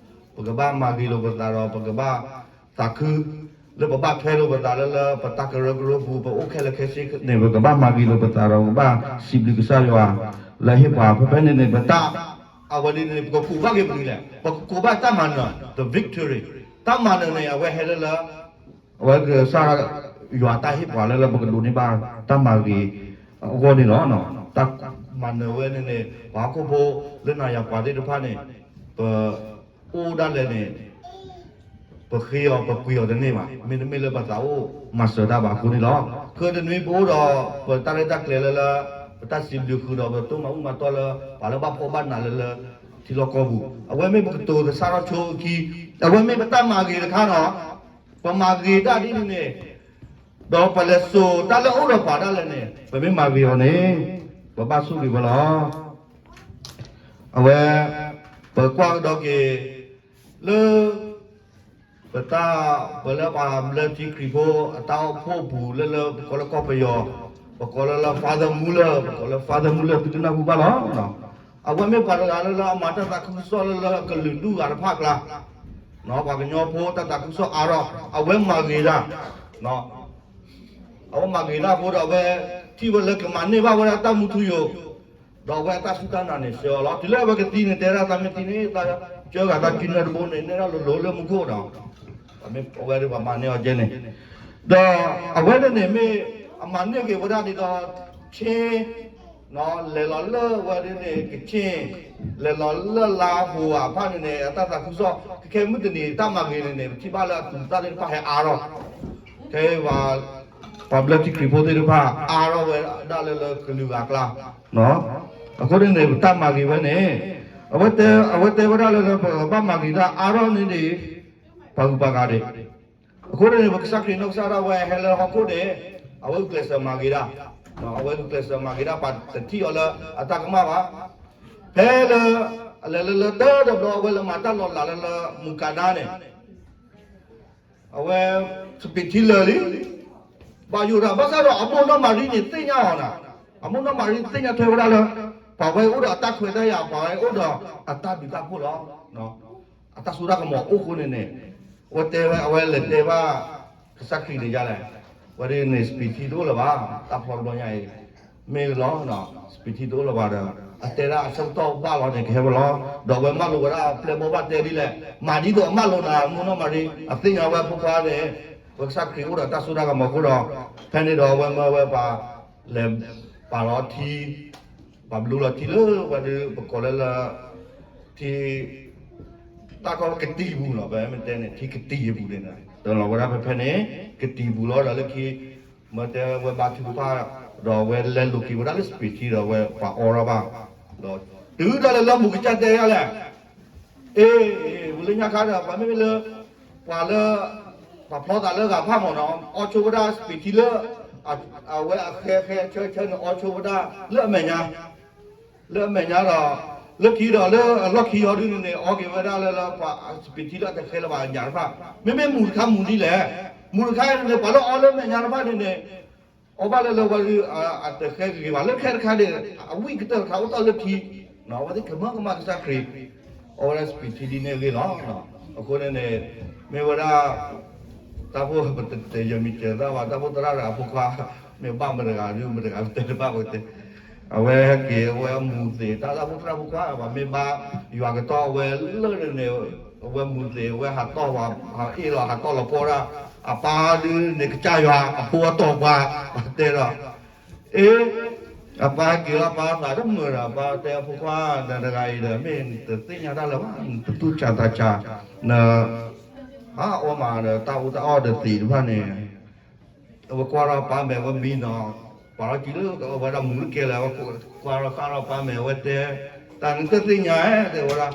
ပကဘၣ်မၤဂ့ၤလိာ်ပသးဒီး ပကဘၣ်သးခု, လၢပဘၣ်ထွဲလိာ်ပသးလၢလၢပတၢ်ကရၢကရိပူၤ ပအိၣ်ခဲလၢာ်ခဲဆ့န့ၣ် ပကဘၣ်မၤဂ့ၤလိာ်ပသးဒီး ပကဘၣ်စံးဘျုးကစၢ်ယွၤ, လၢဟ့ၣ်ပှၤဖဲဖဲန့ၣ်န့ၣ် ပတၢ်, အဝဲန့ၣ်န့ၣ် ပကကူးဘၣ်က့ၤမနုၤလဲၣ်, ပကကူးဘၣ်တၢ်မၤနၢၤ, the victory, တၢ်မၤနၢၤန့ၣ် အဝဲဟဲလၢလၢ အဝဲကစၢ်ယွၤတၢ်ဟ့ၣ်ပှၤလၢလၢပကဒိးန့ၢ်ဘၣ် တၢ်မၤဂ့ၤအဂီၢ်န့ၣ်လီၤ. တၢ်မၤနၢၤဝဲန့ၣ်န့ၣ် ပှၤဟီၣ်ခိၣ်ဖိလၢနၤယၤပှၤသ့ၣ်တဖၣ်န့ၣ် ပအိၣ်ဒၣ်လဲာ်န့ၣ် ပဃ့အီၤပပှ့ၤအီၤတန့ၢ်ဘၣ်, မ့တမ့ၢ်လၢပသးအိၣ်မၤစၢၤတၢ်ဘၣ်အဃိန့ၣ်လီၤ. ဖဲတနွံပအိၣ်ဒီး ပတၢ်ရဲၣ်တၢ်ကျဲၤလၢလၢ ပတၢ်စံးဘျုးဃုာ်ဒီး ပတိၢ်မၤအူမၤတီၢ်လၢ ပှၤလၢဘၣ်ဖှီၣ်ဘၣ်နးလၢလၢ ထံလီၢ်ကီၢ်ပူၤ, အဝဲမ့ၢ်ပကတိၤသဆၣ်ထီၣ်ဆိအခံ, အဝဲမ့ၢ်ပတၢ်မၤဂ့ၤတခါနီၤ, ပမၤဂ့ၤတၢ်ဒ်န့ၣ်န့ၣ်, ဒီးပလဲၤစိာ်တၢ်လၢအအိၣ်ဒီးပှၤဒၣ်လဲာ်န့ၣ် ပမ့ၢ်မၤဂ့ၤအီၤန့ၣ် ပဘၣ်ဆိၣ်ဂ့ၤဝဲလီၤ. အဝဲ, ပကွၢ်ကဒီးက့ၤ, လၢ, ပတၢ်, ပလၢပှၤဘျၢထံခရံာ်ဖိ အတၢ်အိၣ်ဖှိၣ်ပူၤလၢလၢပကိးလၢကီၢ်ပယီၤ, ပကိးလၢလၢ Father Muller, ပကိးလၢ Father Muller သုကနၢ်ဟူဘၣ်လီၤ. အဝဲမ့ၢ်ပှၤတဂၤလၢလၢအမၤတၢ်သးခုကစီၣ်လၢလၢကလုာ်ဒူၣ်ဂၤတဖၣ်အကျါ, ပှၤကညီဖိတၢ်သးခုကစီၣ်အါထီၣ်, အဝဲမၤဂ့ၤတၢ် အဝဲမၤဂ့ၤတၢ်အဃိဒီးအဝဲထံၣ်ဝဲလၢကမၤန့ၢ်ဘၣ်ဝဲဒၣ်တၢ်မူထူယိာ်, ဒီးအဝဲအတၢ်စူၢ်တၢ်နာ်န့ၣ်ဆှၢအီၤလီၤ. တုၤလၢအဝဲကသံန့ၣ် တဲဒၣ်သးမ့ၢ်သံန့ၣ် သးကၢဂၤသးကံနၢတဘိန့ၣ် နဲၣ်ထီၣ်လိၤလိၤလၢမူခိၣ်ဒီး, အဝဲဒၣ်ပှၤမၤန့ၢ်အီၤကဲန့ၣ်, ဒီးအဝဲဒၣ်န့ၣ်မ့ၢ်အမၤန့ၢ်က့ၤဝဲဒၣ်ဒ်သိး ခ့ၣ် လဲၤလီၤလၢဝဲဒၣ်န့ၣ် ကခ့ၣ်, လဲၤလီၤလၢလါဟိၤအဖၣ်န့ၣ်န့ၣ် အတၢ်သးခုကစီၣ် ခဲခဲမုၢ်တနံၤတၢ်မၤဂ့ၤန့ၣ်န့ၣ် ပထံၣ်ဘၣ်လၢအသူးသၣ်သ့ၣ်တဖၣ်ဟဲအါထီၣ်, ခဲအံၤ ပှၤဘျၢထံခရံာ်ဖိသ့ၣ်တဖၣ်အါထီၣ်ဝဲဒၣ်လၢလၢကလုာ်ဂၤအကျါ, အဃိန့ၣ်န့ၣ် ပတၢ်မၤဂ့ၤဝဲန့ၣ်, အဝဲတဲဝဲဒၣ်လၢလၢပဘၣ်မၤဂ့ၤတၢ်အါထီၣ်န့ၣ်န့ၣ်, ပှၤဂုၤပှၤဂၤဒၣ် အဃိန့ၣ်န့ၣ် ပကစၢ်ခရံာ်နီၢ်ကစၢ်ဒၣ်ဝဲဟဲလၢဟီၣ်ခိၣ်န့ၣ်, အဝဲဂုာ်ကျဲးစၢးမၤဂ့ၤတၢ်, အဝဲဂုာ်ကျဲးစၢးမၤဂ့ၤတၢ် ပှၤတထံၣ်အီၤလၢအတၢ်ကမၣ်ဘၣ်, ဖဲလၢ, အလဲၤလၢလၢတၢ်တဘျီအဝဲလၢမၤတၢ်လီၤလးလၢလၢမူကၤဒါန့ၣ် အဝဲ, စပံးထံလၢာ်လံ, ဘၣ်ယိၣ်တၢ် ဘၣ်ဆၣ်ဒီးအမိၢ်နီၢ်မၤရံန့ၣ်သ့ၣ်ညါအီၤနၤ, အမိၢ်နီၢ်မၤရံသ့ၣ်ညါထွဲဝဲဒၣ်လၢ, ပှၤဝဲအိၣ်ဒီးအတၢ်ခွဲးတၢ်ယာ် ပှၤဝဲအိၣ်ဒီးအတၢ်ဘျုးတၢ်ဖှိၣ်လီၤ, အတၢ်စိတၢ်ကမီၤအိၣ်အဃိန့ၣ်န့ၣ်, ဝဲတဲဝဲ အဝဲလဲၤတဲဘၣ် ကစၢ်ခရံာ်န့ၣ်ယါလဲၣ်, ဝဲဒ်န့ၣ် စပံးထံတအိၣ်လၢၤဘၣ်, တၢ်ဖျီတဘျီညါအံၤ မ့ၢ်လီၤ, စပံးထံတအိၣ်လၢၤဘၣ်ဒီး အတဲဒၣ်အဆၢကတီၢ်ဘၣ်လီၤန့ၣ် ကဟဲဝဲလီၤ. ဒီးအဝဲမၢလိာ်ဝဲဒၣ်အပျဲၢ်ဘီၣ်ဘၣ်တဲဒ်လဲၣ်, မၤဒ်သိးအမၢလိာ်နၤ မုၢ်နီၢ်မၤရံ အသ့ၣ်ညါဝဲအဖိခွါန့ၣ် ဝဲကစၢ်ခရံာ်အိၣ်ဒီးတၢ်စိတၢ်ကမီၤအဃိဒီး ဖဲန့ၣ်ဒီးအဝဲမၢဝဲပှၤ လဲၤပာ်လီၤထံ ပှၤဘျူလီၤထံလၢဝဲဒၣ်ပကိးလၢလၢ ထံ တၢ်ကီကတံၤပူၤလီၤ, ပမ့ၢ်တဲန့ၣ် ထံကတံၤပူၤန့ၣ် တလီၤဝဲဒၣ်ဖဲဖဲန့ၣ် ကတံၤပူၤလီၤ. ဒီးလၢခံ မၢတဲဝဲဘါထုကဖၣ် ဒီးဝဲလဲၤလိးက့ၤဝဲဒၣ်လၢစပံးထံဒီးဝဲပှၤအီထီၣ်ဘၣ် ဒီးတုၤဒၣ်လဲာ်လၢမူးကစၢ်တဲယါလဲၣ် အ့ ဝံၤလၢညါခါဒီး ပှၤမ့မ့ၢ်လၢ ပှၤလၢ ပှၤဖျီသးလၢဂၤဖၣ်မၢ်နီၤ အီဆိဝဲဒၣ်စပံးထံလၢ အဝဲအဃဲဃဲဆၢဆၢန့ၣ် အီဆိဝဲဒၣ်လၢအမဲာ်ညါ လၢအမဲာ်ညါဒီး လၢခံဒီးလၢအလီၢ်ခံအီၤဒ်န့ၣ်န့ၣ် အီက့ၤဝဲဒၣ်လၢလၢပှၤစပံးထံလၢအတဃဲလၢၤဘၣ်ညါတဖၣ် မ့မ့ၢ်မူးတခါမူးဒ်လဲၣ်, မူးတခါန့ၣ် ပှၤလၢအီလၢအမဲာ်ညါတဖၣ်န့ၣ်န့ၣ် အီဘၣ်လၢလၢဝဲဒၣ် အတဃဲဂ့ၤဂ့ၤဘၣ် လၢခဲတခါန့ၣ် အဝံၣ်ကတၢၢ်တခါအိၣ်တ့ၢ်လၢထံ အဝဲသ့ၣ်ကမၢကမၣ်ကစၢ်ခရံာ် အီဝဲဒၣ်စပံးထံဒ်န့ၣ်အဂ့ၢ်လီၤ. အဃိန့ၣ်န့ၣ် မ့ၢ်ဝဲဒၣ် တၢ်ဖိပတတဲယဲၢ်မံၤစၢၤသၣ်ဘၣ် တၢ်ဖိသရၣ်တဂၤအဖိခွါ မ့ၢ်ဘၣ်မတဂၤဒုးမတဂၤတဲတဘၣ်ပတဲ အဝဲဟဲက့ၤအဝဲအမူးသ့ၣ် တၢ်တၢ်ဖိသရၣ်ဖိခွါ ပှၤမ့ၢ်ဘါယွၤကတီၢ်အဝဲလၢန့ၣ် အဝဲမူးသ့ၣ် အဝဲဟးတီၢ်ပှၤ ဟးအ့ၣ်လီၤဟးတီၢ်လီၤပီၢ်ဒၣ် အပၢ်ဒုးန့ၣ်ကစၢ်ယွၤအဖိအတီၢ်ပှၤ ပှၤတဲဒီး အ့ အပၢ်က့ၤလီၤပၢ်သးတမုာ်ဒီး ပၢ်တဲအဖိခွါ နတဂၤအံၤဒီး မ့ၢ်နတသ့ၣ်ညါတၢ်လၢၤဘၣ် နတသူၣ်ဆးသးဆး န ဟးအီၣ်မးဒီးတၢ်အူတၢ်အီၣ်ဒီးသ့ၣ်တဖၣ်န့ၣ် အဝဲကွၢ်ထီၣ်ပၢ်မဲာ်ဝဲမံနီၤ ပှၤလီၤကံလၢအဝဲဒၣ်မူးကဲလၢၤ ကွၢ်ထီၣ်ဃၣ်ထီၣ်ပၢ်မဲာ်ဝဲတဲ တၢ်နတသ့ၣ်ညါဧါ တဲဝဲဒၣ်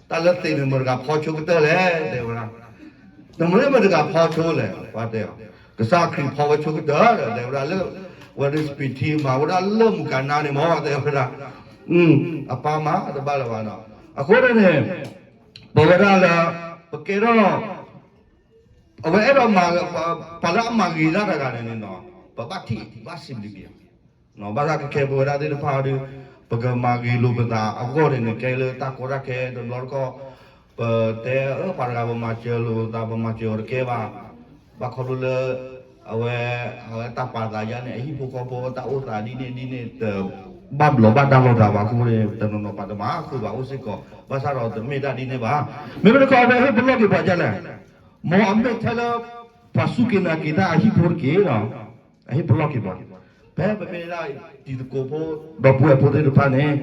တၢ်လၢသ့ၣ်န့ၣ် မတဂၤဖီဆိကတၢၢ်လဲၣ် တဲဝဲဒၣ် နမ့ၢ်မတဂၤဖီဆိလဲၣ် ပှၤတဲအီၤ ကစၢ်ခရံာ်ဖီဝဲဆိကတၢၢ်ဒီး တဲဝဲဒၣ်လၢ ဝဲဒၣ်စပံးထံမၤဝဲဒၣ်လၢမုၢ်ကနါန့ၣ်မ့ၢ် တဲဝဲဒၣ် အပၢ်မၤတဘၣ်လၢၤဘၣ်နီၤ အဃိန့ၣ်န့ၣ် ပဝဲဒၣ်လၢ ပကဲထီၣ် အဝဲအဲၣ်ဒိးမၤ ပှၤလၢအမၤဂ့ၤတၢ်တဂၤန့ၣ်န့ၣ်နီၤ ပဘၣ်ထံၣ်ဘၣ်စံးဘျုးက့ၤ ဘၣ်ဆၣ်ကခဲပဝဲဒၣ်သ့ၣ်တဖၣ်ဒီး ပကမၤဂ့ၤလိာ်ပသးအဂီၢ်န့ၣ်န့ၣ် ကဲလၢတၢ်ကီတၢ်ခဲတဘျီတခီၣ် ပတဲအၢပှၤတဂၤ ပမၤစၢၤလိာ်သး ပမၤစၢၤအီၤတကဲဘၣ် ဘၣ်ခီဖျိလၢ အဝဲ အဝဲတၢ်ပာ်သးယါန့ၣ် အဟံၣ်ဖိဃီဖိတၢ်အိၣ်သးဒ်န့ၣ်ဒ်န့ၣ် တဘၣ်ဘျီးဘၣ်ဒါလိာ်သးဘၣ်အဃိန့ၣ် တနီၤနီၤပာ်တမၤဃုာ်ဘၣ်အိၣ်စ့ၢ်ကီး ဘၣ်ဆၣ်ဒီးတမ့ၢ်တၢ်ဒ်န့ၣ်ဘၣ် မ့မ့ၢ်တခီအဝဲဟ့ၣ်ပလီၢ်က့ၤပှၤဒ်လဲၣ် မ်အမ့ၢ်ထဲလၢ ပှၤစူၢ်က့ၤနာ်က့ၤတၢ်အဟံၣ်ဖိတက့ၢ်ဒီး အဟ့ၣ်ပလီၢ်က့ၤပှၤ ဖဲပမ့ၢ်ဒၣ်တံၤသကိးဖိ ဒီပုၢ်ဝဲၢ်ဖိသ့ၣ်တဖၣ်န့ၣ်